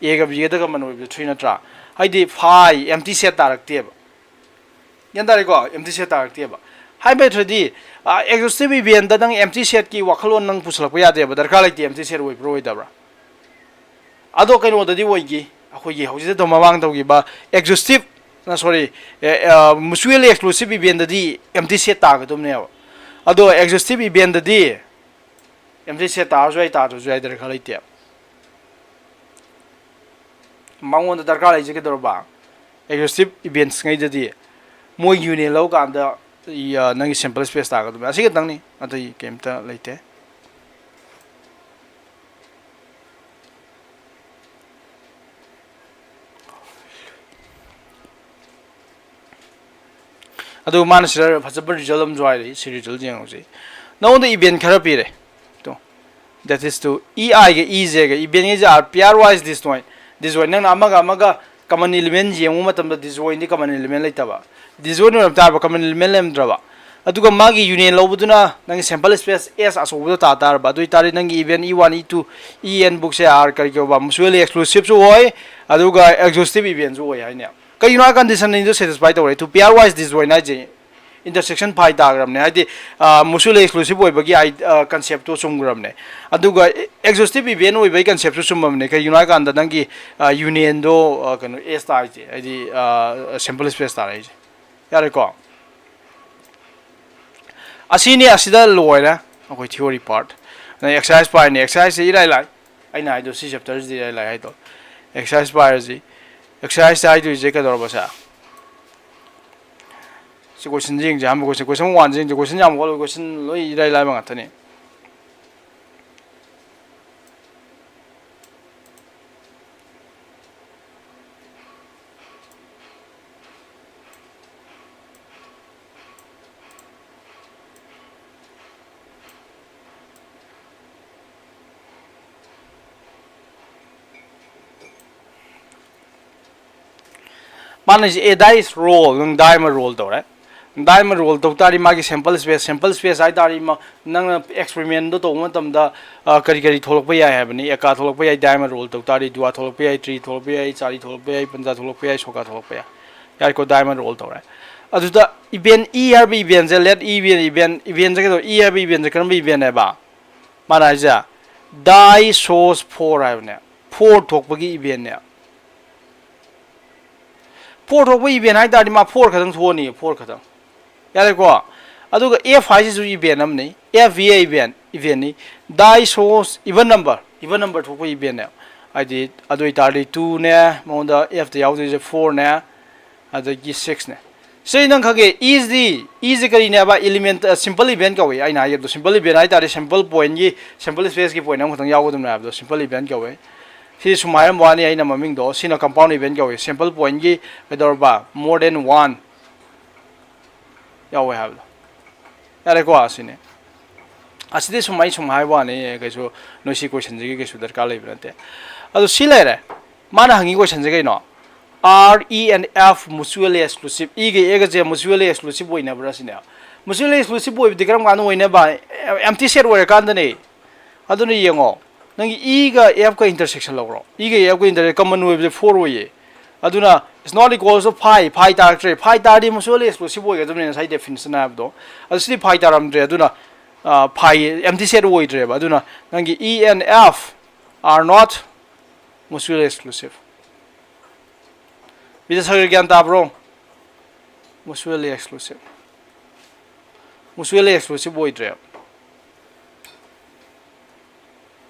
A ꯒ B ꯒꯗ common ꯑꯣꯏꯕꯗꯣ three ꯅꯠꯇ꯭ꯔꯥ? ꯍꯥꯏꯗꯤ phi empty set ꯇꯥꯔꯛꯇꯦꯕ꯫ ꯒ꯭ꯌꯥꯟ ꯇꯥꯔꯦꯀꯣ? Empty set ꯇꯥꯔꯛꯇꯦꯕ꯫ ꯍꯥꯏꯕ ꯅꯠꯇ꯭ꯔꯗꯤ, ꯑ, exhaustive event ꯇ ꯅꯪ empty set ꯀꯤ ꯋꯥꯈꯜꯂꯣꯟ ꯅꯪ ꯄꯨꯁꯜꯂꯛꯄ ꯌꯥꯗꯦꯕ꯫ ꯗꯔꯀꯥꯔ ꯂꯩꯇꯦ empty set ꯑꯣꯏꯕ꯭ꯔꯥ ꯑꯣꯏꯗꯕ꯭ꯔꯥ꯫ ꯑꯗꯣ ꯀꯩꯅꯣꯗꯗꯤ ꯑꯣꯏꯈꯤ, ꯑꯩꯈꯣꯏꯒꯤ ꯍꯧꯖꯤꯛꯇ ꯃꯃꯥꯡ ꯇꯧꯈꯤꯕ exhaustive, ꯑ, sorry, ꯑꯦ, ꯑ, mutually exclusive event ꯇꯗꯤ empty set ꯇꯥꯒꯗꯕꯅꯦꯕ꯫ ꯑꯗꯣ exhaustive event ꯇꯗꯤ empty set ꯇꯥꯔꯁꯨ ꯌꯥꯏ, ꯇꯥꯗ꯭ꯔꯁꯨ ꯌꯥꯏ, ꯗꯔꯀꯥꯔ ꯂꯩꯇꯦ꯫ ꯃꯉꯣꯟꯗ ꯗꯔꯀꯥꯔ ꯂꯩꯁꯦ ꯀꯩꯗꯧꯔꯕ? Exhaustive events ꯉꯩꯗꯗꯤ ꯃꯣꯏ union ꯂꯧꯀꯥꯟꯗ, ꯏ, ꯑ, ꯅꯪꯒꯤ sample space ꯇꯥꯒꯗꯕꯅꯤ꯫ ꯑꯁꯤ ꯈꯛꯇꯪꯅꯤ, ꯑꯇꯩ ꯀꯩꯝꯇ ꯂꯩꯇꯦ꯫ ꯑꯗꯨ ꯃꯥꯅ ꯁꯤꯗ ꯐꯖꯕ result ꯑꯃꯁꯨ ꯍꯥꯏꯔꯛꯏ꯫ ꯁꯤ result ꯌꯦꯡꯉꯨꯁꯤ꯫ ꯅꯉꯣꯟꯗ event ꯈꯔ ꯄꯤꯔꯦ꯫ ꯇꯣ, that is to E I ꯒ E J ꯒ event ꯉꯩꯁꯦ are pairwise disjoint, disjoint꯫ ꯅꯪꯅ ꯑꯃꯒ ꯑꯃꯒ common element ꯌꯦꯡꯕ ꯃꯇꯝꯗ disjoint ꯗꯤ common element ꯂꯩꯇꯕ, disjoint ꯑꯣꯏꯔꯝ ꯇꯥꯔꯕ, common element ꯂꯩꯔꯝꯗ꯭ꯔꯕ꯫ ꯑꯗꯨꯒ ꯃꯥꯒꯤ union ꯂꯧꯕꯗꯨꯅ ꯅꯪꯒꯤ sample space S ꯑꯆꯧꯕꯗ ꯇꯥ ꯇꯥꯔꯕ꯫ ꯑꯗꯨ ꯑꯣꯏꯇꯥꯔꯗꯤ ꯅꯪꯒꯤ event E one, E two, E N book say are ꯀꯔꯤ ꯀꯧꯕ, mutually exclusive ꯁꯨ ꯑꯣꯏ, ꯑꯗꯨꯒ exhaustive event ꯁꯨ ꯑꯣꯏ ꯍꯥꯏꯅꯦ꯫ ꯀꯩꯒꯤꯅꯣ ꯍꯥꯏ condition ꯑꯅꯤꯗꯣ satisfy ꯇꯧꯔꯦ꯫ To pairwise disjoint ꯍꯥꯏꯁꯦ intersection phi ꯇꯥꯈ꯭ꯔꯕꯅꯦ꯫ ꯍꯥꯏꯗꯤ, ꯑ, mutually exclusive ꯑꯣꯏꯕꯒꯤ ꯑꯥꯏ-, ꯑ, concept ꯇꯣ ꯆꯨꯝꯈ꯭ꯔꯕꯅꯦ꯫ ꯑꯗꯨꯒ exhaustive event ꯑꯣꯏꯕꯒꯤ concept ꯁꯨ ꯆꯨꯝꯃꯕꯅꯦ꯫ ꯀꯩꯒꯤꯅꯣ ꯍꯥꯏ ꯀꯥꯟꯗ ꯅꯪꯒꯤ, ꯑ, union ꯗꯣ, ꯑ, ꯀꯩꯅꯣ, S ꯇꯥꯔꯤꯁꯦ, ꯍꯥꯏꯗꯤ, ꯑ, sample space ꯇꯥꯔꯛꯏꯁꯦ꯫ ꯌꯥꯔꯦꯀꯣ? ꯑꯁꯤꯅꯤ, ꯑꯁꯤꯗ ꯂꯣꯏꯔꯦ ꯑꯩꯈꯣꯏ theory part꯫ ꯑꯗꯩ exercise ꯄꯥꯏꯅꯤ꯫ Exercise ꯁꯦ ꯏꯔꯥꯏ ꯂꯥꯏ꯫ ꯑꯩꯅ ꯍꯥꯏꯗꯣ ꯁꯤ chapter ꯁꯤꯗꯤ ꯏꯔꯥꯏ ꯂꯥꯏ ꯍꯥꯏꯗꯣ꯫ Exercise ꯄꯥꯏꯔꯁꯤ꯫ Exercise ꯍꯥꯏꯗꯣꯏꯁꯦ ꯀꯩꯗꯧꯔꯕ ꯁꯦ? ꯁꯤ question ꯁꯦ ꯌꯦꯡꯁꯦ꯫ ꯑꯍꯥꯟꯕ question, question one ꯁꯦ ꯌꯦꯡꯁꯦ꯫ Question ꯌꯥꯝ ꯋꯥꯠꯂꯣꯏ, question ꯂꯣꯏ ꯏꯔꯥꯏ ꯂꯥꯏꯕ ꯉꯥꯛꯇꯅꯤ꯫ ꯃꯥꯅ ꯍꯥꯏꯁꯦ, a die is roll, ꯅꯪ die ꯑꯃ roll ꯇꯧꯔꯦ꯫ Die ꯑꯃ roll ꯇꯧ ꯇꯥꯔꯗꯤ ꯃꯥꯒꯤ sample space, sample space ꯍꯥꯏ ꯇꯥꯔꯗꯤ ꯃ-, ꯅꯪꯅ experimentꯗꯣ ꯇꯧꯕ ꯃꯇꯝꯗ, ꯑ, ꯀꯔꯤ ꯀꯔꯤ ꯊꯣꯛꯂꯛꯄ ꯌꯥꯏ ꯍꯥꯏꯕꯅꯤ? ꯑꯦꯀꯥ ꯊꯣꯛꯂꯛꯄ ꯌꯥꯏ, die ꯑꯃ roll ꯇꯧ ꯇꯥꯔꯗꯤ, ꯗꯨꯋꯥ ꯊꯣꯛꯂꯛꯄ ꯌꯥꯏ, ꯇ꯭ꯔꯤ ꯊꯣꯛꯂꯛꯄ ꯌꯥꯏ, ꯆꯥꯔꯤ ꯊꯣꯛꯂꯛꯄ ꯌꯥꯏ, ꯄꯟꯖꯥ ꯊꯣꯛꯂꯛꯄ ꯌꯥꯏ, ꯁꯣꯀꯥ ꯊꯣꯛꯂꯛꯄ ꯌꯥꯏ꯫ ꯌꯥꯔꯦꯀꯣ, die ꯑꯃ roll ꯇꯧꯔꯦ꯫ ꯑꯗꯨꯗ event E ꯍꯥꯏꯕ eventꯁꯦ, let E be an event, eventꯁꯦ ꯀꯩꯗꯧ-, E ꯍꯥꯏꯕ eventꯁꯦ ꯀꯔꯝꯕ eventꯅꯦꯕ? ꯃꯥꯅ ꯍꯥꯏꯁꯦ, die shows four ꯍꯥꯏꯕꯅꯦ, four ꯊꯣꯛꯄꯒꯤ eventꯅꯦ꯫ Four ꯊꯣꯛꯄ event ꯍꯥꯏ ꯇꯥꯔꯗꯤ ꯃꯥ four ꯈꯛꯇꯪ ꯊꯣꯛꯑꯅꯤ, four ꯈꯛꯇꯪ꯫ ꯌꯥꯔꯦꯀꯣ? ꯑꯗꯨꯒ F ꯍꯥꯏꯁꯤꯁꯨ event ꯑꯃꯅꯤ, F V A event, eventꯅꯤ꯫ Die shows even number, even number ꯊꯣꯛꯄ eventꯅꯦ꯫ ꯍꯥꯏꯗꯤ, ꯑꯗꯨ ꯑꯣꯏꯇꯥꯔꯗꯤ twoꯅꯦ, ꯃꯉꯣꯟꯗ Fꯇ ꯌꯥꯎꯗꯣꯏꯁꯦ fourꯅꯦ, ꯑꯗꯒꯤ sixꯅꯦ꯫ ꯁꯤ ꯅꯪ ꯈꯪꯒꯦ, Eꯁꯤꯗꯤ, Eꯁꯦ ꯀꯔꯤꯅꯦꯕ? Element, ꯑ, simple event ꯀꯧꯏ꯫ ꯑꯩꯅ ꯍꯥꯏꯈꯤꯕꯗꯣ, simple event ꯍꯥꯏ ꯇꯥꯔꯗꯤ sample pointꯀꯤ, sample spaceꯀꯤ point ꯑꯃꯈꯛꯇꯪ ꯌꯥꯎꯒꯗꯕꯅꯦ ꯍꯥꯏꯕꯗꯣ simple event ꯀꯧꯏ꯫ ꯁꯤ ꯁꯨꯝ ꯍꯥꯏꯔꯝꯕ ꯋꯥꯅꯤ, ꯑꯩꯅ ꯃꯃꯤꯡꯗꯣ, ꯁꯤꯅ compound event ꯀꯧꯏ꯫ Sample pointꯀꯤ ꯀꯩꯗꯧꯔꯕ? More than one ꯌꯥꯎꯋꯦ ꯍꯥꯏꯕꯗꯣ꯫ ꯌꯥꯔꯦꯀꯣ, ꯑꯁꯤꯅꯤ꯫ ꯑꯁꯤꯗꯤ ꯁꯨꯝ ꯑꯩ ꯁꯨꯝ ꯍꯥꯏꯕ ꯋꯥꯅꯤ, ꯀꯩꯁꯨ ꯅꯣꯏ ꯁꯤ questionꯁꯤꯒꯤ ꯀꯩꯁꯨ ꯗꯔꯀꯥꯔ ꯂꯩꯕ ꯅꯠꯇꯦ꯫ ꯑꯗꯨ ꯁꯤ ꯂꯩꯔꯦ꯫ ꯃꯥꯅ ꯍꯪꯉꯤ questionꯁꯦ ꯀꯩꯅꯣ? Are E and F mutually exclusive? Eꯒ Fꯒꯁꯦ mutually exclusive ꯑꯣꯏꯅꯕ꯭ꯔꯥ ꯁꯤꯅꯦ꯫ Mutually exclusive ꯑꯣꯏꯕꯗꯤ ꯀꯔꯝ ꯀꯥꯟꯗ ꯑꯣꯏꯅꯕ? Empty set ꯑꯣꯏꯔꯀꯥꯟꯗꯅꯦ꯫ ꯑꯗꯨꯅ ꯌꯦꯡꯉꯣ, ꯅꯪꯒꯤ Eꯒ Fꯀ intersection ꯂꯧꯔꯣ꯫ Eꯒ Fꯀ inter-, common ꯑꯣꯏꯕꯁꯦ four ꯑꯣꯏꯌꯦ꯫ ꯑꯗꯨꯅ it's not equals to phi, phi ꯇꯥꯔꯛꯇ꯭ꯔꯦ꯫ Phi ꯇꯥꯔꯗꯤ mutually exclusive ꯑꯣꯏꯒꯗꯕꯅꯤ, ꯉꯁꯥꯏ definition ꯍꯥꯏꯕꯗꯣ꯫ ꯑꯗꯨ ꯁꯤꯗꯤ phi ꯇꯥꯔꯝꯗ꯭ꯔꯦ, ꯑꯗꯨꯅ, ꯑ, phi empty set ꯑꯣꯏꯗ꯭ꯔꯦꯕ꯫ ꯑꯗꯨꯅ ꯅꯪꯒꯤ E and F are not mutually exclusive꯫ Vidyasagar, ꯒ꯭ꯌꯥꯟ ꯇꯥꯕ꯭ꯔꯣ? Mutually exclusive꯫ Mutually exclusive ꯑꯣꯏꯗ꯭ꯔꯦꯕ꯫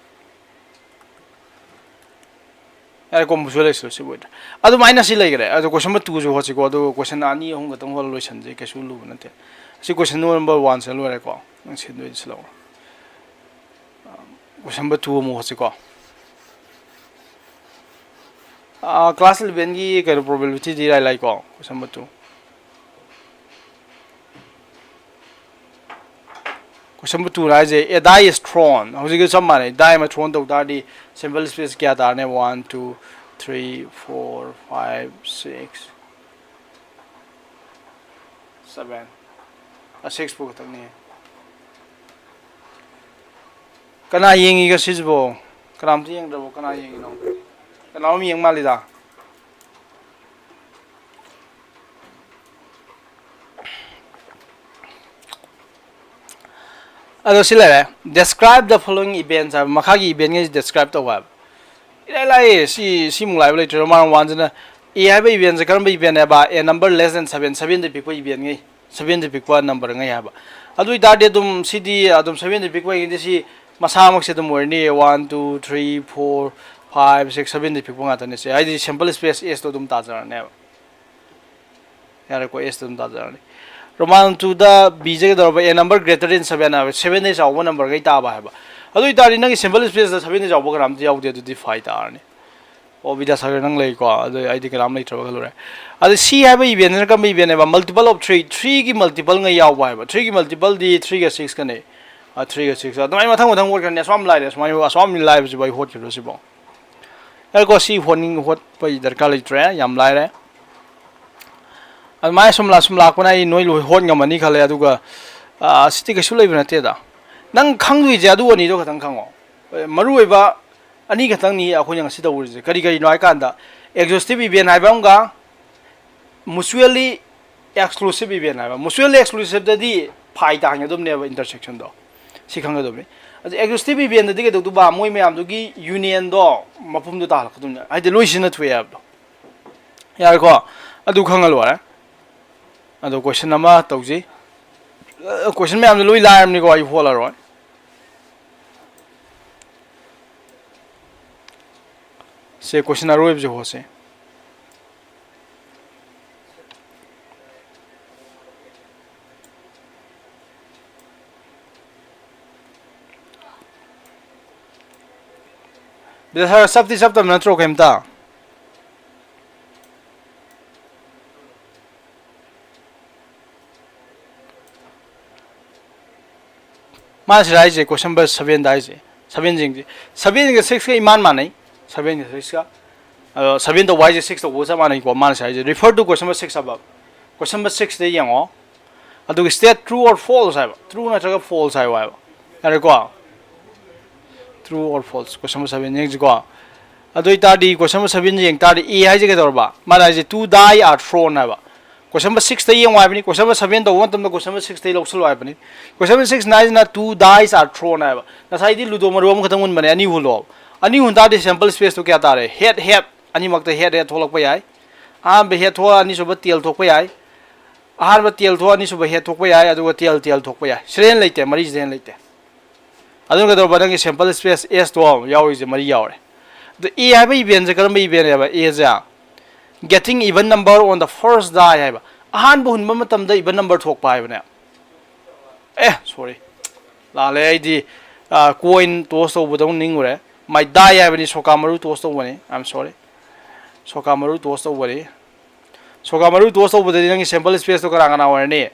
ꯌꯥꯔꯦꯀꯣ, mutually exclusive ꯑꯣꯏꯗ꯭ꯔꯦ꯫ ꯑꯗꯨꯃꯥꯏꯅ ꯁꯤ ꯂꯩꯈ꯭ꯔꯦ꯫ ꯑꯗꯣ question number twoꯁꯨ ꯍꯣꯠꯁꯤꯀꯣ꯫ ꯑꯗꯨꯒ question ꯑꯅꯤ ꯑꯍꯨꯝ ꯈꯛꯇꯪ ꯍꯣꯠꯂ ꯂꯣꯏꯁꯟꯁꯦ, ꯀꯩꯁꯨ ꯂꯨꯕ ꯅꯠꯇꯦ꯫ ꯁꯤ question number oneꯁꯦ ꯂꯣꯏꯔꯦꯀꯣ꯫ ꯅꯪ ꯁꯤꯟꯗꯣꯏꯗꯤ ꯁꯤꯜꯂꯛꯑꯣ꯫ Question number two ꯑꯃꯨꯛ ꯍꯣꯠꯁꯤꯀꯣ꯫ ꯑꯥ, class elevenꯒꯤ ꯀꯩꯅꯣ, probabilityꯗꯤ ꯏꯔꯥꯏ ꯂꯥꯏꯀꯣ, question number two꯫ Question number twoꯅ ꯍꯥꯏꯁꯦ, a die is thrown꯫ ꯍꯧꯖꯤꯛꯀ ꯆꯞ ꯃꯥꯟꯅꯩ, die ꯑꯃ thrown ꯇꯧ ꯇꯥꯔꯗꯤ sample space ꯀꯌꯥ ꯇꯥꯔꯅꯤ? One, two, three, four, five, six, seven, six ꯐꯥꯎ ꯈꯛꯇꯪꯅꯤ꯫ ꯀꯅꯥ ꯌꯦꯡꯉꯤꯒ ꯁꯤꯁꯤꯕꯣ? ꯀꯅꯥꯝꯇ ꯌꯦꯡꯗ꯭ꯔꯕꯣ? ꯀꯅꯥ ꯌꯦꯡꯉꯤꯅꯣ? ꯀꯅꯥꯝ ꯌꯦꯡ ꯃꯥꯜꯂꯤꯗ꯫ ꯑꯗꯣ ꯁꯤ ꯂꯩꯔꯦ, "Describe the following events" ꯍꯥꯏꯕ, ꯃꯈꯥꯒꯤ event ꯉꯩꯁꯤ describe ꯇꯧ ꯍꯥꯏꯕ꯫ ꯏꯔꯥꯏ ꯂꯥꯏꯌꯦ, ꯁꯤ, ꯁꯤꯃꯨꯛ ꯂꯥꯏꯕ ꯂꯩꯇ꯭ꯔꯦ꯫ Roman one ꯁꯤꯅ, A ꯍꯥꯏꯕ event ꯁꯦ ꯀꯔꯝꯕ event ꯅꯦꯕ? A number less than seven, seven ꯗꯤ ꯄꯤꯛꯄ event ꯉꯩ, seven ꯗꯤ ꯄꯤꯛꯄ number ꯉꯩ ꯍꯥꯏꯕ꯫ ꯑꯗꯨ ꯑꯣꯏꯇꯥꯔꯗꯤ ꯑꯗꯨꯝ ꯁꯤꯗꯤ ꯑꯗꯨꯝ seven ꯗꯤ ꯄꯤꯛꯄ ꯑꯣꯏꯔꯒꯗꯤ ꯁꯤ ꯃꯁꯥꯃꯛꯁꯦ ꯑꯗꯨꯝ ꯑꯣꯏꯔꯅꯤ, one, two, three, four, five, six, seven ꯗꯤ ꯄꯤꯛꯄ ꯉꯥꯛꯇꯅꯤ ꯁꯦ, ꯍꯥꯏꯗꯤ sample space S ꯇꯣ ꯑꯗꯨꯝ ꯇꯥꯖꯔꯅꯦꯕ꯫ ꯌꯥꯔꯦꯀꯣ, S ꯇ ꯑꯗꯨꯝ ꯇꯥꯖꯔꯅꯤ꯫ Roman two ꯗ B ꯁꯦ ꯀꯩꯗꯧꯔꯕ? A number greater than seven ꯍꯥꯏꯕ, seven ꯗꯩ ꯆꯥꯎꯕ number ꯉꯩ ꯇꯥꯕ ꯍꯥꯏꯕ꯫ ꯑꯗꯨ ꯑꯣꯏꯇꯥꯔꯗꯤ ꯅꯪꯒꯤ sample space ꯇ seven ꯗꯩ ꯆꯥꯎꯕ ꯀꯅꯥꯝꯇ ꯌꯥꯎꯗꯦ, ꯑꯗꯨꯗꯤ ꯐꯥꯏ ꯇꯥꯔꯅꯤ꯫ ꯑꯣ, ꯕꯤꯗ꯭ꯌꯥꯁꯥꯒꯔ ꯅꯪ ꯂꯩꯀꯣ, ꯑꯗꯨ ꯑꯩꯗꯤ ꯀꯅꯥꯝ ꯂꯩꯇ꯭ꯔꯕ ꯈꯜꯂꯨꯔꯦ꯫ ꯑꯗꯨ C ꯍꯥꯏꯕ event ꯁꯤꯅ ꯀꯔꯝꯕ event ꯅꯦꯕ? Multiple of three, three ꯒꯤ multiple ꯉꯩ ꯌꯥꯎꯕ ꯍꯥꯏꯕ꯫ Three ꯒꯤ multiple ꯗꯤ three ꯒ six ꯀꯅꯦ꯫ ꯑ, three ꯒ six, ꯑꯗꯨꯃꯥꯏꯅ ꯃꯊꯪ ꯃꯊꯪ ꯍꯣꯠꯈ꯭ꯔꯅꯤ꯫ ꯑꯁꯨꯛ ꯌꯥꯝ ꯂꯥꯏꯔꯦ, ꯑꯁꯨꯃꯥꯏꯅ, ꯑꯁꯨꯛ ꯌꯥꯝ ꯂꯥꯏꯕꯁꯤꯕꯨ ꯑꯩ ꯍꯣꯠꯈꯤꯕ꯭ꯔꯣ ꯁꯤꯕꯣ? ꯌꯥꯔꯦꯀꯣ, ꯁꯤ ꯍꯣꯠꯅꯤꯡ-, ꯍꯣꯠꯄꯒꯤ ꯗꯔꯀꯥꯔ ꯂꯩꯇ꯭ꯔꯦ, ꯌꯥꯝ ꯂꯥꯏꯔꯦ꯫ ꯑꯗꯨꯃꯥꯏꯅ ꯁꯨꯝ ꯂꯥ-, ꯁꯨꯝ ꯂꯥꯛꯄꯅ ꯑꯩ ꯅꯣꯏ ꯂꯣꯏ ꯍꯣꯠ ꯉꯝꯃꯅꯤ ꯈꯜꯂꯦ꯫ ꯑꯗꯨꯒ, ꯑ, ꯁꯤꯗꯤ ꯀꯩꯁꯨ ꯂꯩꯕ ꯅꯠꯇꯦꯗ꯫ ꯅꯪ ꯈꯪꯗꯣꯏꯁꯦ ꯑꯗꯨ ꯑꯅꯤꯗꯣ ꯈꯛꯇꯪ ꯈꯪꯉꯣ꯫ ꯃꯔꯨꯑꯣꯏꯕ ꯑꯅꯤ ꯈꯛꯇꯪꯅꯤ ꯑꯩꯈꯣꯏꯅ ꯉꯁꯤ ꯇꯧꯔꯤꯁꯦ꯫ ꯀꯔꯤ ꯀꯔꯤꯅꯣ ꯍꯥꯏ ꯀꯥꯟꯗ, exhaustive event ꯍꯥꯏꯕ ꯑꯃꯒ mutually exclusive event ꯍꯥꯏꯕ꯫ Mutually exclusive ꯇꯗꯤ ꯐꯥꯏ ꯇꯥꯍꯟꯒꯗꯕꯅꯦꯕ intersection ꯗꯣ꯫ ꯁꯤ ꯈꯪꯒꯗꯕꯅꯤ꯫ ꯑꯗꯨ exhaustive event ꯇꯗꯤ ꯀꯩꯗꯧꯗꯣꯏꯕ? ꯃꯣꯏ ꯃꯌꯥꯝꯗꯨꯒꯤ union ꯗꯣ ꯃꯄꯨꯝꯗꯣ ꯇꯥꯍꯜꯂꯛꯀꯗꯕꯅꯦ꯫ ꯍꯥꯏꯗꯤ ꯂꯣꯏ ꯁꯤꯖꯤꯟꯅꯊꯣꯛꯑꯦ ꯍꯥꯏꯕꯗꯣ꯫ ꯌꯥꯔꯦꯀꯣ? ꯑꯗꯨ ꯈꯪꯉ ꯂꯣꯏꯔꯦ꯫ ꯑꯗꯣ question ꯑꯃ ꯇꯧꯁꯤ꯫ ꯑ, question ꯃꯌꯥꯝꯗꯣ ꯂꯣꯏ ꯂꯥꯏꯔꯕꯅꯤꯀꯣ, ꯑꯩ ꯍꯣꯠꯂꯔꯣꯏ꯫ ꯁꯦ, question ꯑꯔꯣꯏꯕꯁꯦ ꯍꯣꯠꯁꯦ꯫ ꯕꯤꯗ꯭ꯌꯥꯁꯥꯒꯔ, ꯆꯞꯇꯤ ꯆꯞꯇꯕ ꯅꯠꯇ꯭ꯔꯣ ꯀꯩꯝꯇ? ꯃꯥꯅ ꯁꯤꯗ ꯍꯥꯏꯁꯦ, question number seven ꯗ ꯍꯥꯏꯁꯦ, seven ꯁꯤꯡꯁꯦ, seven ꯒ six ꯀ ꯏꯃꯥꯟ ꯃꯥꯟꯅꯩ, seven ꯒ six ꯀ꯫ ꯑꯗꯣ seven ꯇꯧꯕ ꯍꯥꯏꯁꯦ six ꯇꯧꯕꯒ ꯆꯞ ꯃꯥꯟꯅꯩꯀꯣ꯫ ꯃꯥꯅ ꯁꯤ ꯍꯥꯏꯁꯦ, "Refer to question number six above." Question number six ꯇ ꯌꯦꯡꯉꯣ꯫ ꯑꯗꯨꯒ state true or false ꯍꯥꯏꯕ, true ꯅꯠꯇ꯭ꯔꯒ false ꯍꯥꯏꯌꯨ ꯍꯥꯏꯕ꯫ ꯌꯥꯔꯦꯀꯣ? True or false, question number seven ꯌꯦꯡꯁꯤꯀꯣ꯫ ꯑꯗꯨ ꯑꯣꯏꯇꯥꯔꯗꯤ question number seven ꯌꯦꯡ ꯇꯥꯔꯗꯤ A ꯍꯥꯏꯁꯦ ꯀꯩꯗꯧꯔꯕ? ꯃꯥꯅ ꯍꯥꯏꯁꯦ two die are thrown ꯍꯥꯏꯕ꯫ Question number six ꯇ ꯌꯦꯡꯉꯨ ꯍꯥꯏꯕꯅꯤ꯫ Question number seven ꯇꯧꯕ ꯃꯇꯝꯗ question number six ꯇꯩ ꯂꯧꯁꯜꯂꯨ ꯍꯥꯏꯕꯅꯤ꯫ Question number six ꯅ ꯍꯥꯏꯁꯤꯅ two dice are thrown ꯍꯥꯏꯕ꯫ ꯉꯁꯥꯏꯗꯤ ꯂꯨꯗꯣ ꯃꯔꯨ ꯑꯃꯈꯛꯇꯪ ꯍꯨꯟꯕꯅꯦ, ꯑꯅꯤ ꯍꯨꯜꯂꯣ꯫ ꯑꯅꯤ ꯍꯨꯟ ꯇꯥꯔꯗꯤ sample space ꯇꯣ ꯀꯌꯥ ꯇꯥꯔꯦ? Head head, ꯑꯅꯤꯃꯛꯇ head head ꯊꯣꯛꯂꯛꯄ ꯌꯥꯏ꯫ ꯑꯍꯥꯟꯕ head ꯊꯣꯛꯑ ꯑꯅꯤꯁꯨꯕ tail ꯊꯣꯛꯄ ꯌꯥꯏ꯫ ꯑꯍꯥꯟꯕ tail ꯊꯣꯛꯑ ꯑꯅꯤꯁꯨꯕ head ꯊꯣꯛꯄ ꯌꯥꯏ, ꯑꯗꯨꯒ tail tail ꯊꯣꯛꯄ ꯌꯥꯏ꯫ ꯁꯤꯗ ꯍꯦꯟꯅ ꯂꯩꯇꯦ, ꯃꯔꯤꯁꯤꯗ ꯍꯦꯟꯅ ꯂꯩꯇꯦ꯫ ꯑꯗꯨꯅ ꯀꯩꯗꯧꯕ? ꯅꯪꯒꯤ sample space S ꯇꯣ ꯌꯥꯎꯔꯤꯁꯦ ꯃꯔꯤ ꯌꯥꯎꯔꯦ꯫ ꯑꯗꯣ A ꯍꯥꯏꯕ event ꯁꯦ ꯀꯔꯝꯕ event ꯅꯦꯕ? A say getting even number on the first die ꯍꯥꯏꯕ, ꯑꯍꯥꯟꯕ ꯍꯨꯟꯕ ꯃꯇꯝꯗ even number ꯊꯣꯛꯄ ꯍꯥꯏꯕꯅꯦ꯫ ꯑꯦ, sorry, ꯂꯥꯜꯂꯦ꯫ ꯑꯩꯗꯤ coin toss ꯇꯧꯕꯗꯧ ꯅꯤꯡꯉꯨꯔꯦ꯫ My die ꯍꯥꯏꯕꯅꯤ, ꯁꯣꯀꯥ ꯃꯔꯨ toss ꯇꯧꯕꯅꯤ꯫ I am sorry, ꯁꯣꯀꯥ ꯃꯔꯨ toss ꯇꯧꯕꯅꯤ꯫ ꯁꯣꯀꯥ ꯃꯔꯨ toss ꯇꯧꯕꯗꯗꯤ ꯅꯪꯒꯤ sample space ꯇꯣ ꯀꯅꯥ ꯀꯅꯥ ꯑꯣꯏꯔꯅꯤ?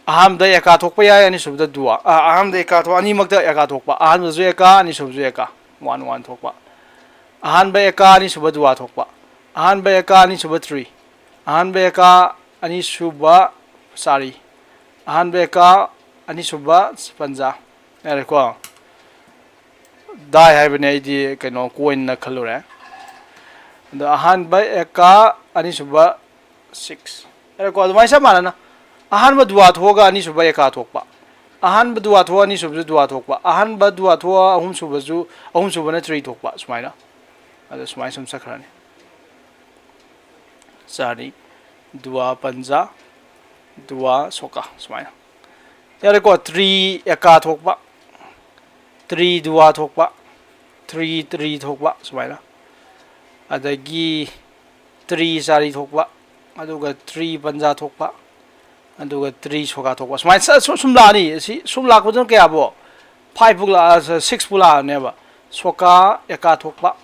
ꯑꯍꯥꯟꯕꯗ ꯑꯦꯀꯥ ꯊꯣꯛꯄ ꯌꯥꯏ, ꯑꯅꯤꯁꯨꯕꯗ ꯗꯨꯋꯥ꯫ ꯑ, ꯑꯍꯥꯟꯕꯗ ꯑꯦꯀꯥ ꯊꯣꯛ-, ꯑꯅꯤꯃꯛꯇ ꯑꯦꯀꯥ ꯊꯣꯛꯄ꯫ ꯑꯍꯥꯟꯕꯗꯁꯨ ꯑꯦꯀꯥ, ꯑꯅꯤꯁꯨꯕꯁꯨ ꯑꯦꯀꯥ꯫ One one ꯊꯣꯛꯄ꯫ ꯑꯍꯥꯟꯕ ꯑꯦꯀꯥ, ꯑꯅꯤꯁꯨꯕ ꯗꯨꯋꯥ ꯊꯣꯛꯄ꯫ ꯑꯍꯥꯟꯕ ꯑꯦꯀꯥ, ꯑꯅꯤꯁꯨꯕ three꯫ ꯑꯍꯥꯟꯕ ꯑꯦꯀꯥ, ꯑꯅꯤꯁꯨꯕ ꯆꯥꯔꯤ꯫ ꯑꯍꯥꯟꯕ ꯑꯦꯀꯥ, ꯑꯅꯤꯁꯨꯕ ꯄꯟꯖꯥ꯫ ꯌꯥꯔꯦꯀꯣ? Die ꯍꯥꯏꯕꯅꯦ, ꯑꯩꯗꯤ ꯀꯩꯅꯣ coin ꯅ ꯈꯜꯂꯨꯔꯦ꯫ ꯑꯗꯣ ꯑꯍꯥꯟꯕ ꯑꯦꯀꯥ, ꯑꯅꯤꯁꯨꯕ six꯫ ꯌꯥꯔꯦꯀꯣ? ꯑꯗꯨꯃꯥꯏꯅ ꯆꯞ ꯃꯥꯟꯅꯅ ꯑꯍꯥꯟꯕ ꯗꯨꯋꯥ ꯊꯣꯛꯑꯒ ꯑꯅꯤꯁꯨꯕ ꯑꯦꯀꯥ ꯊꯣꯛꯄ, ꯑꯍꯥꯟꯕ ꯗꯨꯋꯥ ꯊꯣꯛꯑ ꯑꯅꯤꯁꯨꯕꯁꯨ ꯗꯨꯋꯥ ꯊꯣꯛꯄ, ꯑꯍꯥꯟꯕ ꯗꯨꯋꯥ ꯊꯣꯛꯑ ꯑꯍꯨꯝꯁꯨꯕꯁꯨ, ꯑꯍꯨꯝꯁꯨꯕꯅ three ꯊꯣꯛꯄ, ꯁꯨꯃꯥꯏꯅ꯫ ꯑꯗꯣ ꯁꯨꯃꯥꯏꯅ ꯁꯨꯝ ꯆꯠꯈ꯭ꯔꯅꯤ꯫ ꯆꯥꯔꯤ, ꯗꯨꯋꯥ ꯄꯟꯖꯥ, ꯗꯨꯋꯥ ꯁꯣꯀꯥ, ꯁꯨꯃꯥꯏꯅ꯫ ꯌꯥꯔꯦꯀꯣ? Three ꯑꯦꯀꯥ ꯊꯣꯛꯄ, three ꯗꯨꯋꯥ ꯊꯣꯛꯄ, three three ꯊꯣꯛꯄ, ꯁꯨꯃꯥꯏꯅ꯫ ꯑꯗꯒꯤ three ꯆꯥꯔꯤ ꯊꯣꯛꯄ, ꯑꯗꯨꯒ three ꯄꯟꯖꯥ ꯊꯣꯛꯄ, ꯑꯗꯨꯒ three ꯁꯣꯀꯥ ꯊꯣꯛꯄ꯫ ꯁꯨꯃꯥꯏꯅ ꯁ-, ꯁꯨꯝ, ꯁꯨꯝ ꯂꯥꯛꯑꯅꯤ꯫ ꯁꯤ ꯁꯨꯝ ꯂꯥꯛꯄꯗꯨꯅ ꯀꯌꯥꯕꯣ? Five ꯐꯥꯎ ꯂꯥꯛꯑ-, six ꯐꯥꯎ ꯂꯥꯛꯑꯅꯦꯕ꯫ ꯁꯣꯀꯥ ꯑꯦꯀꯥ ꯊꯣꯛꯄ꯫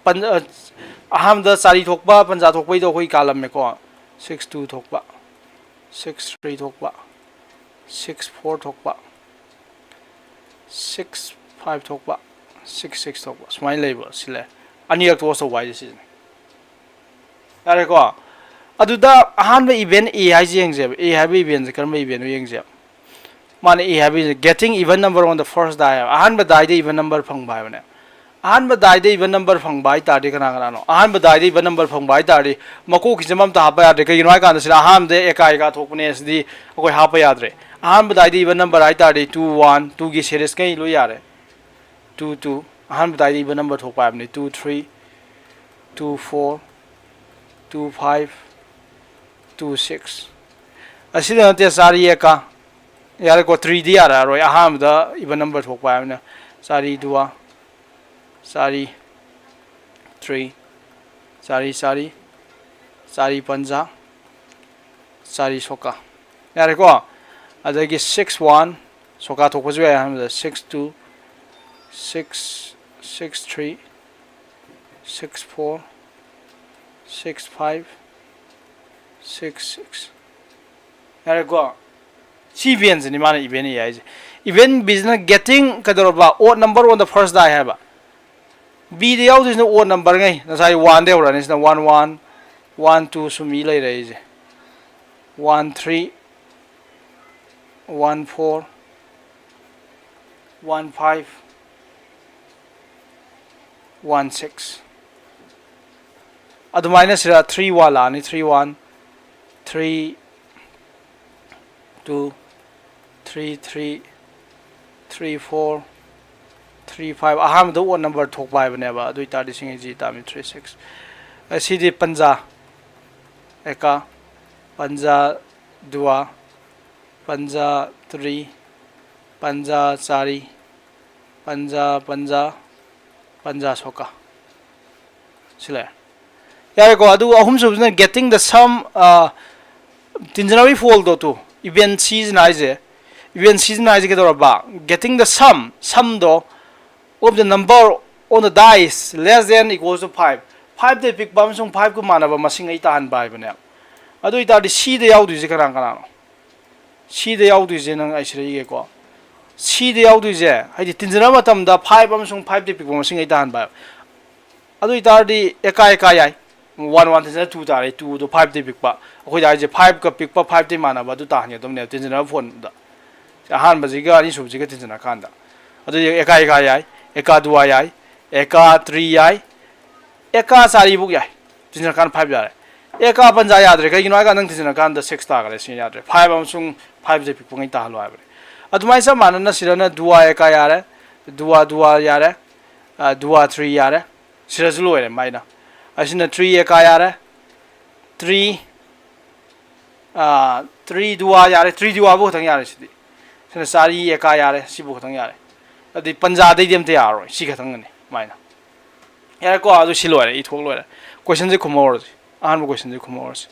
ꯄꯟ-, ꯑ, ꯑꯍꯥꯟꯕꯗ ꯆꯥꯔꯤ ꯊꯣꯛꯄ, ꯄꯟꯖꯥ ꯊꯣꯛꯄꯩꯗꯣ ꯑꯩꯈꯣꯏ ꯀꯥꯜꯂꯝꯃꯦꯀꯣ꯫ Six two ꯊꯣꯛꯄ, six three ꯊꯣꯛꯄ, six four ꯊꯣꯛꯄ, six five ꯊꯣꯛꯄ, six six ꯊꯣꯛꯄ, ꯁꯨꯃꯥꯏꯅ ꯂꯩꯕ꯫ ꯁꯤ ꯂꯩ꯫ ꯑꯅꯤꯔꯛ toss ꯇꯧꯕ ꯍꯥꯏꯁꯦ ꯁꯤꯁꯤꯅꯦ꯫ ꯌꯥꯔꯦꯀꯣ? ꯑꯗꯨꯗ ꯑꯍꯥꯟꯕ event A ꯍꯥꯏꯁꯦ ꯌꯦꯡꯁꯦꯕ꯫ A ꯍꯥꯏꯕ eventꯁꯦ ꯀꯔꯝꯕ eventꯅꯣ ꯌꯦꯡꯁꯦꯕ꯫ ꯃꯥꯅ A ꯍꯥꯏꯕ event, getting even number on the first die ꯍꯥꯏꯕ, ꯑꯍꯥꯟꯕ dieꯗ even number ꯐꯪꯕ ꯍꯥꯏꯕꯅꯦ꯫ ꯑꯍꯥꯟꯕ dieꯗ even number ꯐꯪꯕ ꯍꯥꯏ ꯇꯥꯔꯗꯤ ꯀꯅꯥ ꯀꯅꯥꯅꯣ? ꯑꯍꯥꯟꯕ dieꯗ even number ꯐꯪꯕ ꯍꯥꯏ ꯇꯥꯔꯗꯤ ꯃꯀꯣꯛꯀꯤꯁꯦ ꯑꯝꯇ ꯍꯥꯞꯄ ꯌꯥꯗ꯭ꯔꯦ꯫ ꯀꯩꯒꯤꯅꯣ ꯍꯥꯏ ꯀꯥꯟꯗ ꯁꯤꯗ ꯑꯍꯥꯟꯕꯗ ꯑꯦꯀꯥ ꯑꯦꯀꯥ ꯊꯣꯛꯄꯅꯦ, ꯁꯤꯗꯤ ꯑꯩꯈꯣꯏ ꯍꯥꯞꯄ ꯌꯥꯗ꯭ꯔꯦ꯫ ꯑꯍꯥꯟꯕ dieꯗ even number ꯍꯥꯏ ꯇꯥꯔꯗꯤ two one, twoꯒꯤ seriesꯉꯩ ꯂꯣꯏ ꯌꯥꯔꯦ꯫ Two two, ꯑꯍꯥꯟꯕ dieꯗ even number ꯊꯣꯛꯄ ꯍꯥꯏꯕꯅꯤ꯫ Two three, two four, two five, two six꯫ ꯑꯁꯤꯗ ꯅꯠꯇꯦ, ꯆꯥꯔꯤ ꯑꯦꯀꯥ꯫ ꯌꯥꯔꯦꯀꯣ, threeꯗꯤ ꯌꯥꯔꯛꯑꯔꯣꯏ, ꯑꯍꯥꯟꯕꯗ even number ꯊꯣꯛꯄ ꯍꯥꯏꯕꯅꯤꯅ꯫ ꯆꯥꯔꯤ ꯗꯨꯋꯥ, ꯆꯥꯔꯤ three, ꯆꯥꯔꯤ ꯆꯥꯔꯤ, ꯆꯥꯔꯤ ꯄꯟꯖꯥ, ꯆꯥꯔꯤ ꯁꯣꯀꯥ꯫ ꯌꯥꯔꯦꯀꯣ? ꯑꯗꯒꯤ six one, ꯁꯣꯀꯥ ꯊꯣꯛꯄꯁꯨ ꯌꯥꯏ꯫ ꯑꯍꯥꯟꯕꯗ six two, six, six three, six four, six five, six six꯫ ꯌꯥꯔꯦꯀꯣ? ꯁꯤ eventꯁꯤꯅꯤ ꯃꯥꯅ event A ꯍꯥꯏꯁꯦ꯫ Event Bꯁꯤꯅ getting ꯀꯩꯗꯧꯔꯕ? Odd number on the first die ꯍꯥꯏꯕ꯫ Bꯗ ꯌꯥꯎꯗꯣꯏꯁꯤꯅ odd numberꯉꯩ꯫ ꯉꯁꯥꯏ oneꯗ ꯍꯧꯔꯛꯑꯅꯤ, ꯁꯤꯅ one one, one two ꯁꯨꯝ ꯏ ꯂꯩꯔꯦ ꯑꯩꯁꯦ꯫ One three, one four, one five, one six꯫ ꯑꯗꯨꯃꯥꯏꯅ ꯁꯤꯗ three one ꯂꯥꯛꯑꯅꯤ, three one, three two, three three, three four, three five꯫ ꯑꯍꯥꯟꯕꯗ odd number ꯊꯣꯛꯄ ꯍꯥꯏꯕꯅꯦꯕ꯫ ꯑꯗꯨ ꯑꯣꯏꯇꯥꯔꯗꯤ ꯁꯤꯡ ꯑꯁꯤ ꯇꯥꯃꯤ three six꯫ ꯑꯁꯤꯗꯤ ꯄꯟꯖꯥ ꯑꯦꯀꯥ, ꯄꯟꯖꯥ ꯗꯨꯋꯥ, ꯄꯟꯖꯥ ꯇ꯭ꯔꯤ, ꯄꯟꯖꯥ ꯆꯥꯔꯤ, ꯄꯟꯖꯥ ꯄꯟꯖꯥ, ꯄꯟꯖꯥ ꯁꯣꯀꯥ꯫ ꯁꯤ ꯂꯩꯔꯦ꯫ ꯌꯥꯔꯦꯀꯣ? ꯑꯗꯨꯒ ꯑꯍꯨꯝꯁꯨꯕꯁꯤꯅ getting the sum, ꯑ, ꯇꯤꯟꯖꯅꯕꯒꯤ ꯐꯣꯜꯗꯣ ꯇꯨ, event Cꯁꯤꯅ ꯍꯥꯏꯁꯦ, event Cꯁꯤꯅ ꯍꯥꯏꯁꯦ ꯀꯩꯗꯧꯔꯕ? Getting the sum, sumꯗꯣ of the number on the dice less than equals to five꯫ Fiveꯇ ꯄꯤꯛꯄ ꯑꯃꯁꯨꯡ fiveꯀ ꯃꯥꯟꯅꯕ ꯃꯁꯤꯡ ꯑꯩ ꯇꯥꯍꯟꯕ ꯍꯥꯏꯕꯅꯦ꯫ ꯑꯗꯨ ꯑꯣꯏꯇꯥꯔꯗꯤ Cꯗ ꯌꯥꯎꯗꯣꯏꯁꯦ ꯀꯅꯥ ꯀꯅꯥꯅꯣ? Cꯗ ꯌꯥꯎꯗꯣꯏꯁꯦ ꯅꯪ ꯑꯩ ꯁꯤꯗ ꯏꯒꯦꯀꯣ꯫ Cꯗ ꯌꯥꯎꯗꯣꯏꯁꯦ, ꯍꯥꯏꯗꯤ ꯇꯤꯟꯖꯅꯕ ꯃꯇꯝꯗ five ꯑꯃꯁꯨꯡ fiveꯇ ꯄꯤꯛꯄ ꯃꯁꯤꯡ ꯑꯩ ꯇꯥꯍꯟꯕ ꯍꯥꯏꯕ꯫ ꯑꯗꯨ ꯑꯣꯏꯇꯥꯔꯗꯤ ꯑꯦꯀꯥ ꯑꯦꯀꯥ ꯌꯥꯏ꯫ ꯋꯥꯟ ꯋꯥꯟ ꯇꯤꯟꯁꯤꯅ ꯇꯨ ꯇꯥꯔꯦ, ꯇꯨꯗꯣ ꯐꯥꯏꯚꯇꯩ ꯄꯤꯛꯄ, ꯑꯩꯈꯣꯏꯗ ꯍꯥꯏꯁꯦ ꯐꯥꯏꯚꯀ ꯄꯤꯛꯄ, ꯐꯥꯏꯚꯇꯩ ꯃꯥꯟꯅꯕ ꯑꯗꯨ ꯇꯥꯍꯟꯒꯗꯕꯅꯦꯕ ꯇꯤꯟꯁꯤꯟꯅꯕ ꯐꯣꯟꯗ꯫ ꯁꯤ ꯑꯍꯥꯟꯕꯁꯤꯒ ꯑꯅꯤꯁꯨꯕꯁꯤꯒ ꯇꯤꯟꯁꯤꯟꯅ ꯀꯥꯟꯗ꯫ ꯑꯗꯨꯗꯤ ꯑꯦꯀꯥ ꯑꯦꯀꯥ ꯌꯥꯏ, ꯑꯦꯀꯥ ꯗꯨꯋꯥ ꯌꯥꯏ, ꯑꯦꯀꯥ ꯇ꯭ꯔꯤ ꯌꯥꯏ, ꯑꯦꯀꯥ ꯆꯥꯔꯤꯕꯨꯛ ꯌꯥꯏ꯫ ꯇꯤꯟꯁꯤꯟꯅ ꯀꯥꯟꯗ ꯐꯥꯏꯚ ꯌꯥꯔꯦ꯫ ꯑꯦꯀꯥ ꯄꯟꯖꯥ ꯌꯥꯗ꯭ꯔꯦ, ꯀꯩꯒꯤꯅꯣ ꯍꯥꯏ ꯀꯥꯟꯗ ꯅꯪ ꯇꯤꯟꯁꯤꯟꯅ ꯀꯥꯟꯗ ꯁꯤꯛꯁ ꯇꯥꯈꯔꯦ, ꯁꯤ ꯌꯥꯗ꯭ꯔꯦ꯫ ꯐꯥꯏꯚ ꯑꯃꯁꯨꯡ ꯐꯥꯏꯚꯁꯦ ꯄꯤꯛꯄꯉꯩ ꯇꯥꯍꯜꯂꯣ ꯍꯥꯏꯕꯅꯦ꯫ ꯑꯗꯨꯃꯥꯏꯅ ꯆꯞ ꯃꯥꯟꯅꯅ ꯁꯤꯗꯅ ꯗꯨꯋꯥ ꯑꯦꯀꯥ ꯌꯥꯔꯦ, ꯗꯨꯋꯥ ꯗꯨꯋꯥ ꯌꯥꯔꯦ, ꯑ, ꯗꯨꯋꯥ ꯊ꯭ꯔꯤ ꯌꯥꯔꯦ꯫ ꯁꯤꯗꯁꯨ ꯂꯣꯏꯔꯦ ꯃꯥꯏꯅ꯫ ꯑꯁꯤꯅ ꯊ꯭ꯔꯤ ꯑꯦꯀꯥ ꯌꯥꯔꯦ, ꯇ꯭ꯔꯤ, ꯑ, ꯇ꯭ꯔꯤ ꯗꯨꯋꯥ ꯌꯥꯔꯦ, ꯇ꯭ꯔꯤ ꯗꯨꯋꯥꯕꯨ ꯈꯛꯇꯪ ꯌꯥꯔꯦ ꯁꯤꯗꯤ꯫ ꯁꯤꯅ ꯆꯥꯔꯤ ꯑꯦꯀꯥ ꯌꯥꯔꯦ, ꯁꯤꯕꯨ ꯈꯛꯇꯪ ꯌꯥꯔꯦ꯫ ꯑꯗꯨꯗꯤ ꯄꯟꯖꯥꯗꯩꯗꯤ ꯑꯝꯇ ꯌꯥꯔꯔꯣꯏ, ꯁꯤ ꯈꯛꯇꯪꯒꯅꯤ ꯃꯥꯏꯅ꯫ ꯌꯥꯔꯦꯀꯣ, ꯑꯗꯨ ꯁꯤ ꯂꯣꯏꯔꯦ, ꯏꯊꯣꯛ ꯂꯣꯏꯔꯦ꯫ ꯀꯣꯏꯁꯟꯁꯦ ꯈꯨꯝꯍꯧꯔꯁꯤ, ꯑꯍꯥꯟꯕ ꯀꯣꯏꯁꯟꯁꯦ ꯈꯨꯝꯍꯧꯔꯁꯤ꯫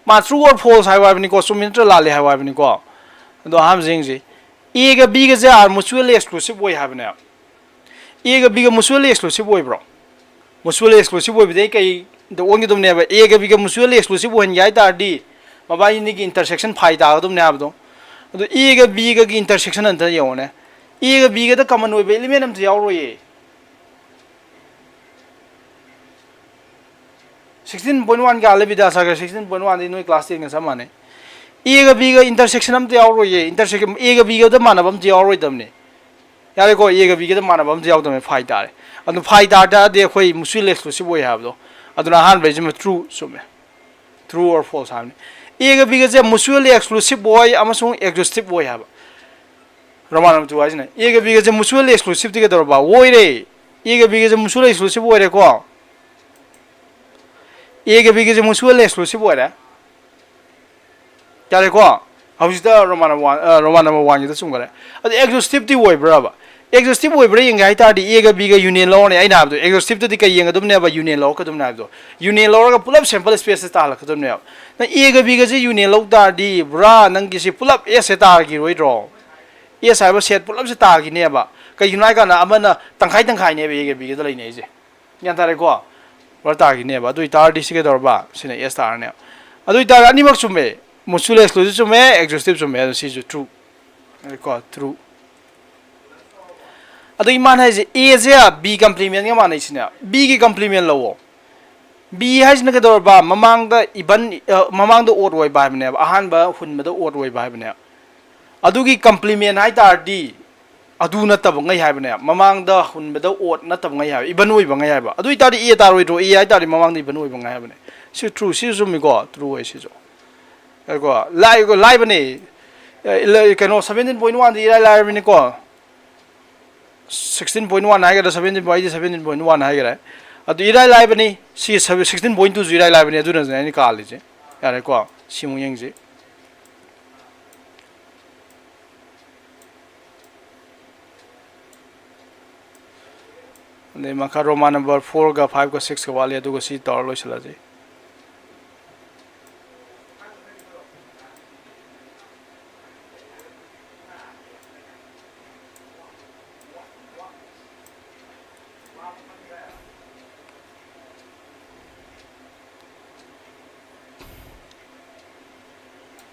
ꯃꯥ true or false ꯍꯥꯏꯌꯨ ꯍꯥꯏꯕꯅꯤꯀꯣ, ꯆꯨꯝꯃꯤ ꯅꯠꯇ꯭ꯔ ꯂꯥꯜꯂꯤ ꯍꯥꯏꯌꯨ ꯍꯥꯏꯕꯅꯤꯀꯣ꯫ ꯑꯗꯣ ꯑꯍꯥꯟꯕꯁꯤꯡꯁꯦ, ꯑꯦꯒ ꯕꯤꯒꯁꯦ are mutually exclusive ꯑꯣꯏ ꯍꯥꯏꯕꯅꯦꯕ꯫ ꯑꯦꯒ ꯕꯤꯒ mutually exclusive ꯑꯣꯏꯕ꯭ꯔꯣ? Mutually exclusive ꯑꯣꯏꯕꯗꯤ ꯑꯩ ꯀꯩꯗ ꯑꯣꯟꯒꯗꯕꯅꯦꯕ? ꯑꯦꯒ ꯕꯤꯒ mutually exclusive ꯑꯣꯏꯍꯟꯒꯦ ꯍꯥꯏ ꯇꯥꯔꯗꯤ ꯃꯕꯥꯏꯅꯤꯒꯤ intersection phi ꯇꯥꯒꯗꯕꯅꯦ ꯍꯥꯏꯕꯗꯣ꯫ ꯑꯗꯣ ꯑꯦꯒ ꯕꯤꯒꯒꯤ intersection ꯑꯝꯇ ꯌꯦꯡꯉꯣꯅꯦ꯫ ꯑꯦꯒ ꯕꯤꯒꯗ common ꯑꯣꯏꯕ element ꯑꯝꯇ ꯌꯥꯎꯔꯣꯏꯌꯦ꯫ Sixteen point one ꯀꯥ ꯍꯜꯂꯦ ꯕꯤꯗ꯭ꯌꯥꯁꯥꯒꯔ, sixteen point one ꯗꯤ ꯅꯣꯏ class ten ꯒ ꯆꯞ ꯃꯥꯟꯅꯩ꯫ ꯑꯦꯒ ꯕꯤꯒ intersection ꯑꯝꯇ ꯌꯥꯎꯔꯣꯏꯌꯦ꯫ Intersection ꯑꯦꯒ ꯕꯤꯒꯗ ꯃꯥꯟꯅꯕ ꯑꯝꯇ ꯌꯥꯎꯔꯣꯏꯗꯕꯅꯦ꯫ ꯌꯥꯔꯦꯀꯣ, ꯑꯦꯒ ꯕꯤꯒꯗ ꯃꯥꯟꯅꯕ ꯑꯝꯇ ꯌꯥꯎꯗꯕꯅꯦ, phi ꯇꯥꯔꯦ꯫ ꯑꯗꯨ phi ꯇꯥ ꯇꯥꯔꯗꯤ ꯑꯩꯈꯣꯏ mutually exclusive ꯑꯣꯏ ꯍꯥꯏꯕꯗꯣ꯫ ꯑꯗꯨꯅ ꯑꯍꯥꯟꯕꯩꯁꯤꯃ true ꯆꯨꯝꯃꯦ꯫ True or false ꯍꯥꯏꯕꯅꯤ꯫ ꯑꯦꯒ ꯕꯤꯒꯁꯦ mutually exclusive ꯑꯣꯏ ꯑꯃꯁꯨꯡ exhaustive ꯑꯣꯏ ꯍꯥꯏꯕ꯫ Roman number two ꯍꯥꯏꯁꯤꯅ ꯑꯦꯒ ꯕꯤꯒꯁꯦ mutually exclusive ꯇꯤ ꯀꯩꯗꯧꯔꯕ? ꯑꯣꯏꯔꯦ꯫ ꯑꯦꯒ ꯕꯤꯒꯁꯦ mutually exclusive ꯑꯣꯏꯔꯦꯀꯣ꯫ ꯑꯦꯒ ꯕꯤꯒꯁꯦ mutually exclusive ꯑꯣꯏꯔꯦ꯫ ꯌꯥꯔꯦꯀꯣ? ꯍꯧꯖꯤꯛꯇ Roman number one, ꯑ, Roman number one ꯒꯤꯗ ꯆꯨꯝꯈꯔꯦ꯫ ꯑꯗꯣ exhaustive ꯇꯤ ꯑꯣꯏꯕ꯭ꯔꯕ? Exhaustive ꯑꯣꯏꯕ꯭ꯔꯥ ꯌꯦꯡꯒꯦ ꯍꯥꯏ ꯇꯥꯔꯗꯤ ꯑꯦꯒ ꯕꯤꯒ union ꯂꯧꯔꯅꯤ꯫ ꯑꯩꯅ ꯍꯥꯏꯕꯗꯣ exhaustive ꯇꯗꯤ ꯀꯩ ꯌꯦꯡꯒꯗꯕꯅꯦꯕ? Union ꯂꯧꯔꯛꯀꯗꯕꯅꯦ ꯍꯥꯏꯕꯗꯣ꯫ Union ꯂꯧꯔꯒ ꯄꯨꯂꯞ sample space ꯁꯦ ꯇꯥꯍꯜꯂꯛꯀꯗꯕꯅꯦꯕ꯫ ꯅꯪ ꯑꯦꯒ ꯕꯤꯒꯁꯦ union ꯂꯧ ꯇꯥꯔꯗꯤ ꯄꯨꯔꯥ ꯅꯪꯒꯤꯁꯤ ꯄꯨꯂꯞ S ꯁꯦ ꯇꯥꯈꯤꯔꯣꯏꯗ꯭ꯔꯣ? S ꯍꯥꯏꯕ set ꯄꯨꯂꯞꯁꯦ ꯇꯥꯈꯤꯅꯦꯕ꯫ ꯀꯩꯒꯤꯅꯣ ꯍꯥꯏ ꯀꯥꯟꯗ ꯑꯃꯅ ꯇꯪꯈꯥꯏ ꯇꯪꯈꯥꯏꯅꯦꯕ ꯑꯦꯒ ꯕꯤꯒꯗ ꯂꯩꯅꯩꯁꯦ꯫ ꯒ꯭ꯌꯥꯟ ꯇꯥꯔꯦꯀꯣ? ꯄꯨꯔꯥ ꯇꯥꯈꯤꯅꯦꯕ꯫ ꯑꯗꯨ ꯑꯣꯏꯇꯥꯔꯗꯤ ꯁꯤ ꯀꯩꯗꯧꯔꯕ? ꯁꯤꯅ S ꯇꯥꯔꯅꯦꯕ꯫ ꯑꯗꯨ ꯑꯣꯏꯇꯥꯔꯗꯤ ꯑꯅꯤꯃꯛ ꯆꯨꯝꯃꯦ꯫ Mutually exclusive ꯆꯨꯝꯃꯦ, exhaustive ꯆꯨꯝꯃꯦ꯫ ꯑꯗꯨ ꯁꯤꯁꯨ true꯫ ꯀꯣ, true꯫ ꯑꯗꯒꯤ ꯃꯥꯅ ꯍꯥꯏꯁꯦ A ꯁꯦ B complement ꯒ ꯃꯥꯟꯅꯩ ꯁꯤꯅꯦ꯫ B ꯒꯤ complement ꯂꯧꯑꯣ꯫ B ꯍꯥꯏꯁꯤꯅ ꯀꯩꯗꯧꯔꯕ? ꯃꯃꯥꯡꯗ even, ꯑ, ꯃꯃꯥꯡꯗ odd ꯑꯣꯏꯕ ꯍꯥꯏꯕꯅꯦꯕ, ꯑꯍꯥꯟꯕ ꯍꯨꯟꯕꯗ odd ꯑꯣꯏꯕ ꯍꯥꯏꯕꯅꯦꯕ꯫ ꯑꯗꯨꯒꯤ complement ꯍꯥꯏ ꯇꯥꯔꯗꯤ ꯑꯗꯨ ꯅꯠꯇꯕ ꯉꯩ ꯍꯥꯏꯕꯅꯦ, ꯃꯃꯥꯡꯗ ꯍꯨꯟꯕꯗ odd ꯅꯠꯇꯕ ꯉꯩ ꯍꯥꯏꯕ, even ꯑꯣꯏꯕ ꯉꯩ ꯍꯥꯏꯕ꯫ ꯑꯗꯨ ꯑꯣꯏꯇꯥꯔꯗꯤ A ꯇꯥꯔꯣꯏꯗ꯭ꯔꯣ? A ꯍꯥꯏ ꯇꯥꯔꯗꯤ ꯃꯃꯥꯡꯗ even ꯑꯣꯏꯕ ꯉꯩ ꯍꯥꯏꯕꯅꯦ꯫ ꯁꯤ true, ꯁꯤꯁꯨ ꯆꯨꯝꯃꯤꯀꯣ, true ꯑꯣꯏ ꯁꯤꯁꯨ꯫ ꯀꯣ, ꯂꯥꯏ-, ꯂꯥꯏꯕꯅꯦ꯫ ꯑꯦ, ꯏꯂ-, ꯀꯩꯅꯣ, seventeen point one ꯗꯤ ꯏꯔꯥꯏ ꯂꯥꯏꯔꯕꯅꯤꯀꯣ꯫ Sixteen point one ꯍꯥꯏꯒꯗ꯭ꯔꯥ, seventeen point, ꯑꯩꯗꯤ seventeen point one ꯍꯥꯏꯒꯔꯦ꯫ ꯑꯗꯨ ꯏꯔꯥꯏ ꯂꯥꯏꯕꯅꯤ꯫ ꯁꯤ sixteen point two ꯁꯨ ꯏꯔꯥꯏ ꯂꯥꯏꯕꯅꯤ, ꯑꯗꯨꯅꯁꯨꯅꯦ ꯑꯩꯅ ꯀꯥꯜꯂꯤꯁꯦ꯫ ꯌꯥꯔꯦꯀꯣ, ꯁꯤꯃꯨꯛ ꯌꯦꯡꯁꯤ꯫ ꯑꯗꯩ ꯃꯈꯥ Roman number four ꯒ five ꯒ six ꯀ ꯋꯥꯠꯂꯤ, ꯑꯗꯨꯒ ꯁꯤ ꯇꯧꯔ ꯂꯣꯏꯁꯤꯜꯂꯁꯤ꯫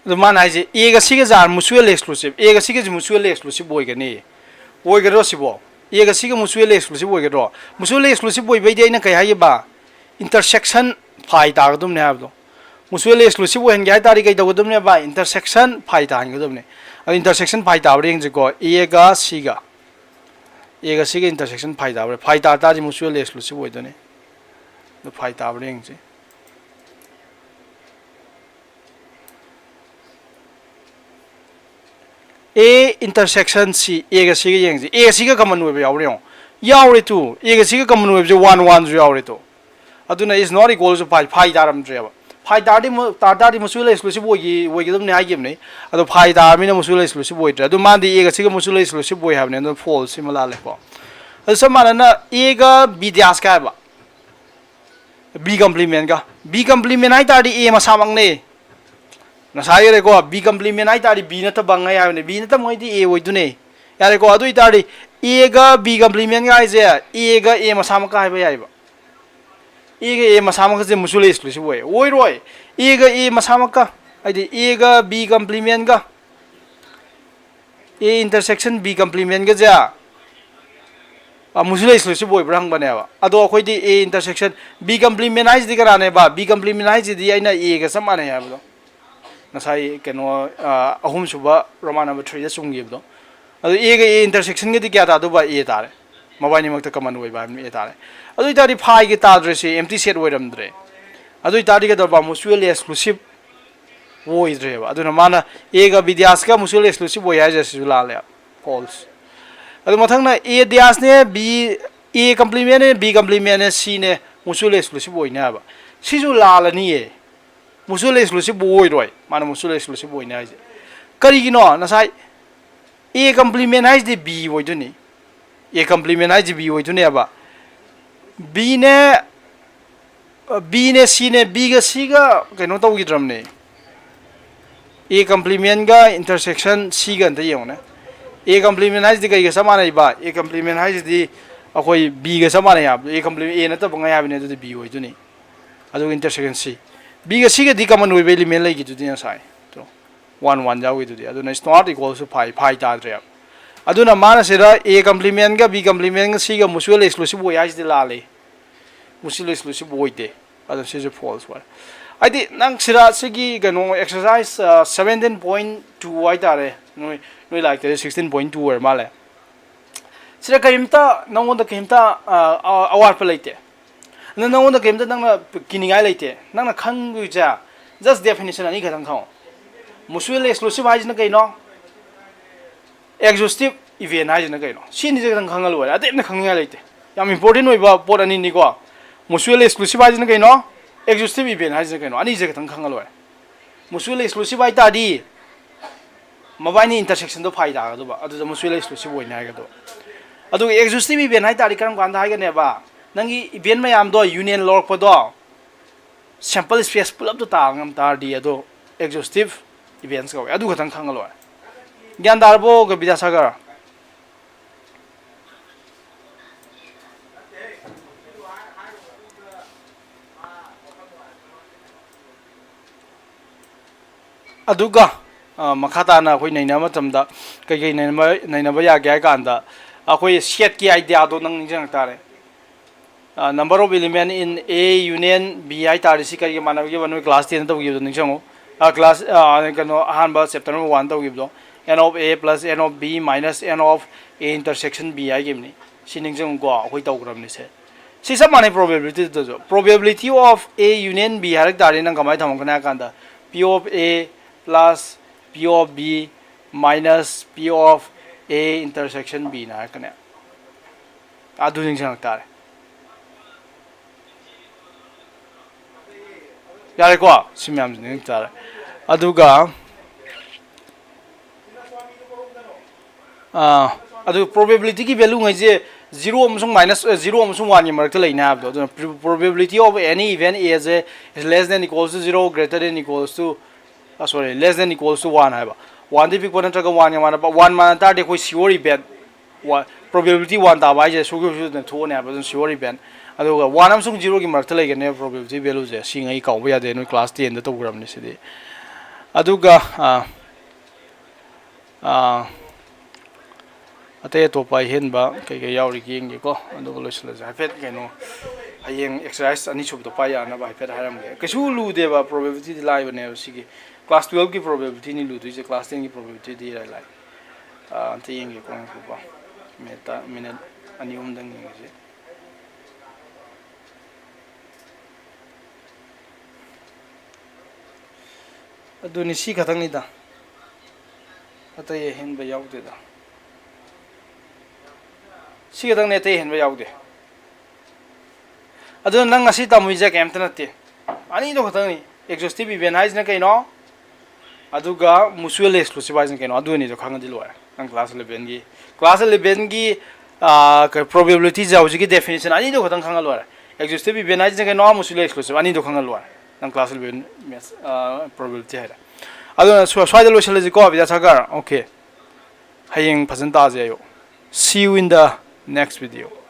ꯑꯗꯨ ꯃꯥꯅ ꯍꯥꯏꯁꯦ, A ꯒ C ꯒꯁꯦ are mutually exclusive, A ꯒ C ꯒꯁꯦ mutually exclusive ꯑꯣꯏꯒꯅꯤ꯫ ꯑꯣꯏꯒꯗ꯭ꯔꯣ ꯁꯤꯕꯣ? A ꯒ C ꯒ mutually exclusive ꯑꯣꯏꯒꯗ꯭ꯔꯣ? Mutually exclusive ꯑꯣꯏꯕꯩꯗꯤ ꯑꯩꯅ ꯀꯩ ꯍꯥꯏꯒꯦꯕ? Intersection phi ꯇꯥꯒꯗꯕꯅꯦ ꯍꯥꯏꯕꯗꯣ꯫ Mutually exclusive ꯑꯣꯏꯍꯟꯒꯦ ꯍꯥꯏ ꯇꯥꯔꯗꯤ ꯀꯩ ꯇꯧꯒꯗꯕꯅꯦꯕ? Intersection phi ꯇꯥꯍꯟꯒꯗꯕꯅꯦ꯫ ꯑꯗꯣ intersection phi ꯇꯥꯕ꯭ꯔꯥ ꯌꯦꯡꯁꯤꯀꯣ, A ꯒ C ꯒ꯫ A ꯒ C ꯒ intersection phi ꯇꯥꯕ꯭ꯔꯥ? Phi ꯇꯥ ꯇꯥꯔꯗꯤ mutually exclusive ꯑꯣꯏꯗꯣꯏꯅꯦ꯫ ꯑꯗꯣ phi ꯇꯥꯕ꯭ꯔꯥ ꯌꯦꯡꯁꯤ꯫ A intersection C, A ꯒ C ꯒ ꯌꯦꯡꯁꯤ꯫ A ꯒ C ꯒ common ꯑꯣꯏꯕ ꯌꯥꯎꯕ꯭ꯔꯥ ꯌꯦꯡꯉꯣ꯫ ꯌꯥꯎꯔꯦ ꯇꯨ꯫ A ꯒ C ꯒ common ꯑꯣꯏꯕꯁꯦ one one ꯁꯨ ꯌꯥꯎꯔꯦ ꯇꯨ꯫ ꯑꯗꯨꯅ is not equal to phi, phi ꯇꯥꯔꯝꯗ꯭ꯔꯦꯕ꯫ Phi ꯇꯥꯔꯗꯤ ꯃꯨ-, ꯇꯥ ꯇꯥꯔꯗꯤ mutually exclusive ꯑꯣꯏꯒꯤ-, ꯑꯣꯏꯒꯗꯕꯅꯤ ꯍꯥꯏꯈꯤꯕꯅꯤ꯫ ꯑꯗꯣ phi ꯇꯥꯔꯃꯤꯅ mutually exclusive ꯑꯣꯏꯗ꯭ꯔꯦ꯫ ꯑꯗꯨ ꯃꯥꯗꯤ A ꯒ C ꯒ mutually exclusive ꯑꯣꯏ ꯍꯥꯏꯕꯅꯤ꯫ ꯑꯗꯨꯅ false ꯁꯤꯃ ꯂꯥꯜꯂꯦꯀꯣ꯫ ꯑꯗꯨ ꯆꯞ ꯃꯥꯟꯅꯅ A ꯒ B dash ꯀ ꯍꯥꯏꯕ꯫ B complement ꯀ꯫ B complement ꯍꯥꯏ ꯇꯥꯔꯗꯤ A ꯃꯁꯥꯃꯛꯅꯦ꯫ ꯉꯁꯥꯏ ꯌꯥꯔꯦꯀꯣ, B complement ꯍꯥꯏ ꯇꯥꯔꯗꯤ B ꯅꯠꯇꯕ ꯉꯩ ꯍꯥꯏꯕꯅꯦ, B ꯅꯠꯇꯕ ꯉꯩꯗꯤ A ꯑꯣꯏꯗꯣꯏꯅꯦ꯫ ꯌꯥꯔꯦꯀꯣ, ꯑꯗꯨ ꯑꯣꯏ ꯇꯥꯔꯗꯤ A ꯒ B complement ꯀ ꯍꯥꯏꯁꯦ A ꯒ A ꯃꯁꯥꯃꯛꯀ ꯍꯥꯏꯕ ꯌꯥꯏꯕ꯫ A ꯒ A ꯃꯁꯥꯃꯛꯀꯁꯦ mutually exclusive ꯑꯣꯏ? ꯑꯣꯏꯔꯣꯏ꯫ A ꯒ A ꯃꯁꯥꯃꯛꯀ, ꯍꯥꯏꯗꯤ A ꯒ B complement ꯀ, A intersection B complement ꯀꯁꯦ ꯑ, mutually exclusive ꯑꯣꯏꯕ꯭ꯔꯥ ꯍꯪꯕꯅꯦꯕ꯫ ꯑꯗꯣ ꯑꯩꯈꯣꯏꯗꯤ A intersection B complement ꯍꯥꯏꯁꯤꯗꯤ ꯀꯅꯥꯅꯦꯕ? B complement ꯍꯥꯏꯁꯤꯗꯤ ꯑꯩꯅ Aꯒ ꯆꯞ ꯃꯥꯟꯅꯩ ꯍꯥꯏꯕꯗꯣ, ꯉꯁꯥꯏ ꯀꯩꯅꯣ, ꯑ, ꯑꯍꯨꯝꯁꯨꯕ Roman number threeꯗ ꯆꯨꯝꯈꯤꯕꯗꯣ꯫ ꯑꯗꯣ Aꯒ A intersectionꯒꯗꯤ ꯀꯌꯥ ꯇꯥꯗꯧꯕ? A ꯇꯥꯔꯦ꯫ ꯃꯕꯥꯅꯤꯃꯛꯇ common ꯑꯣꯏꯕ ꯍꯥꯏꯕꯅꯤ, A ꯇꯥꯔꯦ꯫ ꯑꯗꯨ ꯑꯣꯏꯇꯥꯔꯗꯤ phiꯒꯤ ꯇꯥꯗ꯭ꯔꯦ, ꯁꯤ empty set ꯑꯣꯏꯔꯝꯗ꯭ꯔꯦ꯫ ꯑꯗꯨ ꯑꯣꯏꯇꯥꯔꯗꯤ ꯀꯩꯗꯧꯕ? Mutually exclusive ꯑꯣꯏꯗ꯭ꯔꯦꯕ꯫ ꯑꯗꯨꯅ ꯃꯥꯅ Aꯒ B dash ꯀ mutually exclusive ꯑꯣꯏ ꯍꯥꯏꯁꯦ ꯁꯤꯁꯨ ꯂꯥꯜꯂꯦ, false꯫ ꯑꯗꯨ ꯃꯊꯪꯅ A dashꯅꯦ, B, A complementꯅꯦ, B complementꯅꯦ, Cꯅꯦ mutually exclusive ꯑꯣꯏꯅꯤ ꯍꯥꯏꯕ꯫ ꯁꯤꯁꯨ ꯂꯥꯜꯂꯅꯤꯌꯦ꯫ Mutually exclusive ꯑꯣꯏꯔꯣꯏ, ꯃꯥꯅ mutually exclusive ꯑꯣꯏꯅꯤ ꯍꯥꯏꯁꯦ꯫ ꯀꯔꯤꯒꯤꯅꯣ? ꯉꯁꯥꯏ A complement ꯍꯥꯏꯁꯤꯗꯤ B ꯑꯣꯏꯗꯣꯏꯅꯤ꯫ A complement ꯍꯥꯏꯁꯤ B ꯑꯣꯏꯗꯣꯏꯅꯦꯕ꯫ Bꯅꯦ, Bꯅꯦ, Cꯅꯦ, Bꯒ Cꯒ ꯀꯩꯅꯣ ꯇꯧꯈꯤꯗ꯭ꯔꯕꯅꯦ꯫ A complementꯒ intersection Cꯒ ꯑꯝꯇ ꯌꯦꯡꯉꯨꯅꯦ꯫ A complement ꯍꯥꯏꯁꯤꯗꯤ ꯀꯩꯒ ꯆꯞ ꯃꯥꯟꯅꯩꯕ? A complement ꯍꯥꯏꯁꯤꯗꯤ ꯑꯩꯈꯣꯏ Bꯒ ꯆꯞ ꯃꯥꯟꯅꯩ ꯍꯥꯏꯕꯗꯣ, A complement, A ꯅꯠꯇꯕꯉꯩ ꯍꯥꯏꯕꯅꯦ, ꯑꯗꯨꯗꯤ B ꯑꯣꯏꯗꯣꯏꯅꯤ꯫ ꯑꯗꯨꯒ intersection C, Bꯒ Cꯒꯗꯤ common ꯑꯣꯏꯕ element ꯂꯩꯈꯤꯗꯨꯗꯤ ꯉꯁꯥꯏ꯫ ꯇꯣ, one one ꯌꯥꯎꯈꯤꯗꯨꯗꯤ꯫ ꯑꯗꯨꯅ it's not equal to phi, phi ꯇꯥꯗ꯭ꯔꯦꯕ꯫ ꯑꯗꯨꯅ ꯃꯥꯅ ꯁꯤꯗ A complementꯒ B complementꯒ Cꯒ mutually exclusive ꯑꯣꯏ ꯍꯥꯏꯁꯤꯗꯤ ꯂꯥꯜꯂꯦ꯫ Mutually exclusive ꯑꯣꯏꯗꯦ꯫ ꯑꯗꯨꯅ ꯁꯤꯁꯨ false ꯑꯣꯏꯔꯦ꯫ ꯍꯥꯏꯗꯤ ꯅꯪ ꯁꯤꯗ ꯁꯤꯒꯤ ꯀꯩꯅꯣ exercise, ꯑ, seventeen point two ꯍꯥꯏꯇꯥꯔꯦ, ꯅꯣꯏ, ꯅꯣꯏ ꯂꯥꯏꯔꯤꯛꯇꯗꯤ sixteen point two ꯑꯣꯏꯔ ꯃꯥꯜꯂꯦ꯫ ꯁꯤꯗ ꯀꯔꯤꯝꯇ ꯅꯪꯉꯣꯟꯗ ꯀꯔꯤꯝꯇ, ꯑ, ꯑ, ꯑꯋꯥꯠꯄ ꯂꯩꯇꯦ꯫ ꯅꯪ, ꯅꯪꯉꯣꯟꯗ ꯀꯔꯤꯝꯇ ꯅꯪꯅ ꯀꯤꯅꯤꯡꯉꯥꯏ ꯂꯩꯇꯦ꯫ ꯅꯪꯅ ꯈꯪꯗꯣꯏꯁꯦ just definition ꯑꯅꯤ ꯈꯛꯇꯪ ꯈꯪꯉꯣ꯫ Mutually exclusive ꯍꯥꯏꯁꯤꯅ ꯀꯩꯅꯣ? Exhaustive event ꯍꯥꯏꯁꯤꯅ ꯀꯩꯅꯣ? ꯁꯤ ꯑꯅꯤꯁꯦ ꯈꯛꯇꯪ ꯈꯪꯉ ꯂꯣꯏꯔꯦ, ꯑꯇꯩ ꯑꯝꯇ ꯈꯪꯅꯤꯡꯉꯥꯏ ꯂꯩꯇꯦ꯫ ꯌꯥꯝ important ꯑꯣꯏꯕ ꯄꯣꯠ ꯑꯅꯤꯅꯤꯀꯣ꯫ Mutually exclusive ꯍꯥꯏꯁꯤꯅ ꯀꯩꯅꯣ? Exhaustive event ꯍꯥꯏꯁꯤꯅ ꯀꯩꯅꯣ? ꯑꯅꯤꯁꯦ ꯈꯛꯇꯪ ꯈꯪꯉ ꯂꯣꯏꯔꯦ꯫ Mutually exclusive ꯍꯥꯏ ꯇꯥꯔꯗꯤ ꯃꯕꯥꯏꯅꯤ intersectionꯗꯣ phi ꯇꯥꯒꯗꯧꯕ, ꯑꯗꯨꯗ mutually exclusive ꯑꯣꯏꯅꯤ ꯍꯥꯏꯒꯗꯧꯕ꯫ ꯑꯗꯨꯒ exhaustive event ꯍꯥꯏ ꯇꯥꯔꯗꯤ ꯀꯔꯝ ꯀꯥꯟꯗ ꯍꯥꯏꯒꯅꯦꯕ? ꯅꯪꯒꯤ event ꯃꯌꯥꯝꯗꯣ union ꯂꯧꯔꯛꯄꯗꯣ, sample space ꯄꯨꯂꯞꯇꯣ ꯇꯥꯕ ꯉꯝ ꯇꯥꯔꯗꯤ ꯑꯗꯣ exhaustive events ꯀꯧꯋꯦ꯫ ꯑꯗꯨ ꯈꯛꯇꯪ ꯈꯪꯉ ꯂꯣꯏꯔꯦ꯫ ꯒ꯭ꯌꯥꯟ ꯇꯥꯔꯕꯣ, ꯕꯤꯗ꯭ꯌꯥꯁꯥꯒꯔ? ꯑꯗꯨꯒ, ꯑ, ꯃꯈꯥ ꯇꯥꯅ ꯑꯩꯈꯣꯏ ꯅꯩꯅꯕ ꯃꯇꯝꯗ ꯀꯩꯀꯩ ꯅꯩꯅꯕ, ꯅꯩꯅꯕ ꯌꯥꯒꯦ ꯍꯥꯏ ꯀꯥꯟꯗ, ꯑꯩꯈꯣꯏ ꯁꯦꯠꯀꯤ ꯑꯥꯏꯗꯤꯌꯥꯗꯣ ꯅꯪ ꯅꯤꯡꯁꯤꯡꯉꯛ ꯇꯥꯔꯦ꯫ Number of element in A union B ꯍꯥꯏ ꯇꯥꯔꯗꯤ ꯁꯤ ꯀꯔꯤꯒ ꯃꯥꯟꯅꯒꯦꯕ? ꯅꯣꯏ ꯀ꯭ꯂꯥꯁ ꯇꯦꯟꯗ ꯇꯧꯈꯤꯕꯗꯣ ꯅꯤꯡꯁꯤꯡꯉꯨ꯫ ꯀ꯭ꯂꯥꯁ ꯀꯩꯅꯣ, ꯑꯍꯥꯟꯕ ꯆꯦꯞꯇꯔ ꯅꯝꯕꯔ ꯋꯥꯟ ꯇꯧꯈꯤꯕꯗꯣ, N of A plus N of B minus N of A intersection B ꯍꯥꯏꯈꯤꯕꯅꯤ꯫ ꯁꯤ ꯅꯤꯡꯁꯤꯡꯉꯨꯀꯣ, ꯑꯩꯈꯣꯏ ꯇꯧꯈ꯭ꯔꯕꯅꯤ ꯁꯦ꯫ ꯁꯤ ꯆꯞ ꯃꯥꯟꯅꯩ ꯄ꯭ꯔꯣꯕꯦꯕꯤꯂꯤꯇꯤꯗꯁꯨ꯫ Probability of A union B ꯍꯥꯏꯔꯛ ꯇꯥꯔꯗꯤ ꯅꯪ ꯀꯃꯥꯏꯅ ꯊꯝꯃꯛꯀꯅꯤ ꯍꯥꯏ ꯀꯥꯟꯗ, P of A plus P of B minus P of A intersection B ꯅ ꯍꯥꯏꯔꯛꯀꯅꯤ꯫ ꯑꯗꯨ ꯅꯤꯡꯁꯤꯡꯉꯛ ꯇꯥꯔꯦ꯫ ꯌꯥꯔꯦꯀꯣ? ꯁꯤ ꯃꯌꯥꯝꯁꯤ ꯅꯤꯡꯁꯤꯡ ꯇꯥꯔꯦ꯫ ꯑꯗꯨꯒ, ꯑꯥ, ꯑꯗꯨ ꯄ꯭ꯔꯣꯕꯦꯕꯤꯂꯤꯇꯤꯒꯤ ꯚꯦꯂꯨ ꯉꯩꯁꯦ ꯖꯤꯔꯣ ꯑꯃꯁꯨꯡ ꯃꯥꯏꯅꯁ, ꯑ, ꯖꯤꯔꯣ ꯑꯃꯁꯨꯡ ꯋꯥꯟꯒꯤ ꯃꯔꯛꯇ ꯂꯩꯅꯤ ꯍꯥꯏꯕꯗꯣ꯫ ꯑꯗꯨꯅ probability of any event A say is less than equals to zero, greater than equals to, ꯑ, sorry, less than equals to one ꯍꯥꯏꯕ꯫ ꯋꯥꯟꯗꯤ ꯄꯤꯛꯄ ꯅꯠꯇ꯭ꯔꯒ ꯋꯥꯟꯒ ꯃꯥꯟꯅꯕ, ꯋꯥꯟ ꯃꯥꯟꯅ ꯇꯥꯔꯗꯤ ꯑꯩꯈꯣꯏ sure event, ꯋꯥ-, probability ꯋꯥꯟ ꯇꯥꯕ ꯍꯥꯏꯁꯦ ꯁꯣꯏꯁꯣꯏ ꯁꯣꯏꯗꯅ ꯊꯣꯛꯑꯅꯤ ꯍꯥꯏꯕ, ꯑꯗꯨꯝ sure event꯫ ꯑꯗꯨꯒ ꯋꯥꯟ ꯑꯃꯁꯨꯡ ꯖꯤꯔꯣꯒꯤ ꯃꯔꯛꯇ ꯂꯩꯒꯅꯦꯕ probability ꯚꯦꯂꯨꯁꯦ꯫ ꯁꯤꯉꯩ ꯀꯥꯎꯕ ꯌꯥꯗꯦ, ꯅꯣꯏ ꯀ꯭ꯂꯥꯁ ꯇꯦꯟꯗ ꯇꯧꯈ꯭ꯔꯕꯅꯤ ꯁꯤꯗꯤ꯫ ꯑꯗꯨꯒ, ꯑꯥ, ꯑꯥ, ꯑꯇꯩ ꯑꯇꯣꯞꯄ ꯑꯍꯦꯟꯕ ꯀꯩꯀꯩ ꯌꯥꯎꯔꯤꯒꯦ ꯌꯦꯡꯒꯦꯀꯣ, ꯑꯗꯨꯒ ꯂꯣꯏꯁꯤꯜꯂꯁꯦ꯫ ꯍꯥꯏꯐꯦꯠ ꯀꯩꯅꯣ, ꯍꯌꯦꯡ ꯑꯦꯛꯁꯔꯁꯥꯏꯁ ꯑꯅꯤꯁꯨꯕꯗꯣ ꯄꯥꯏ ꯌꯥꯅꯕ ꯍꯥꯏꯐꯦꯠ ꯍꯥꯏꯔꯝꯒꯦ꯫ ꯀꯩꯁꯨ ꯂꯨꯗꯦꯕ, ꯄ꯭ꯔꯣꯕꯦꯕꯤꯂꯤꯇꯤꯗꯤ ꯂꯥꯏꯕꯅꯦꯕ꯫ ꯁꯤꯒꯤ ꯀ꯭ꯂꯥꯁ ꯇꯨꯌꯦꯜꯞꯀꯤ ꯄ꯭ꯔꯣꯕꯦꯕꯤꯂꯤꯇꯤꯅꯤ ꯂꯨꯗꯣꯏꯁꯦ, ꯀ꯭ꯂꯥꯁ ꯇꯦꯟꯒꯤ ꯄ꯭ꯔꯣꯕꯦꯕꯤꯂꯤꯇꯤꯗꯤ ꯏꯔꯥꯏ ꯂꯥꯏ꯫ ꯑꯥ, ꯑꯝꯇ ꯌꯦꯡꯒꯦꯀꯣ, ꯉꯥꯏꯈꯣꯀꯣ꯫ ꯃꯤꯅꯤꯠ ꯇ-, ꯃꯤꯅꯤꯠ ꯑꯅꯤ ꯑꯍꯨꯝꯗꯪ ꯌꯦꯡꯉꯁꯤ꯫ ꯑꯗꯨꯅꯤ, ꯁꯤ ꯈꯛꯇꯪꯅꯤꯗ, ꯑꯇꯩ ꯑꯍꯦꯟꯕ ꯌꯥꯎꯗꯦꯗ꯫ ꯁꯤ ꯈꯛꯇꯪꯅꯦ, ꯑꯇꯩ ꯑꯍꯦꯟꯕ ꯌꯥꯎꯗꯦ꯫ ꯑꯗꯨꯅ ꯅꯪ ꯉꯁꯤ ꯇꯝꯃꯨꯏꯁꯦ ꯀꯩꯝꯇ ꯅꯠꯇꯦ, ꯑꯅꯤꯗꯣ ꯈꯛꯇꯪꯅꯤ꯫ Exhaustive event ꯍꯥꯏꯁꯤꯅ ꯀꯩꯅꯣ? ꯑꯗꯨꯒ mutually exclusive ꯍꯥꯏꯁꯤꯅ ꯀꯩꯅꯣ? ꯑꯗꯨ ꯑꯅꯤꯗꯣ ꯈꯪꯉꯗꯤ ꯂꯣꯏꯔꯦ꯫ ꯅꯪ ꯀ꯭ꯂꯥꯁ ꯏꯂꯚꯦꯟꯒꯤ, ꯀ꯭ꯂꯥꯁ ꯏꯂꯚꯦꯟꯒꯤ, ꯑꯥ, ꯀꯩ, ꯄ꯭ꯔꯣꯕꯦꯕꯤꯂꯤꯇꯤꯁꯦ ꯍꯧꯖꯤꯛꯀꯤ ꯗꯦꯐꯤꯅꯤꯁꯟ ꯑꯅꯤꯗꯣ ꯈꯛꯇꯪ ꯈꯪꯉ ꯂꯣꯏꯔꯦ꯫ Exhaustive event ꯍꯥꯏꯁꯤꯅ ꯀꯩꯅꯣ? Mutually exclusive, ꯑꯅꯤꯗꯣ ꯈꯪꯉ ꯂꯣꯏꯔꯦ꯫ ꯅꯪ ꯀ꯭ꯂꯥꯁ ꯏꯂꯚꯦꯟ ꯃꯦꯠꯁ, ꯑꯥ, ꯄ꯭ꯔꯣꯕꯦꯕꯤꯂꯤꯇꯤ ꯍꯥꯏꯔꯦ꯫ ꯑꯗꯨꯅ ꯁ꯭ꯋꯥ-, ꯁ꯭ꯋꯥꯏꯗ ꯂꯣꯏꯁꯤꯜꯂꯁꯤꯀꯣ, ꯕꯤꯗ꯭ꯌꯥꯁꯥꯒꯔ꯫ Okay꯫ ꯍꯌꯦꯡ ꯐꯖꯅ ꯇꯥꯁꯦ ꯑꯌꯨꯛ꯫ See you in the next video.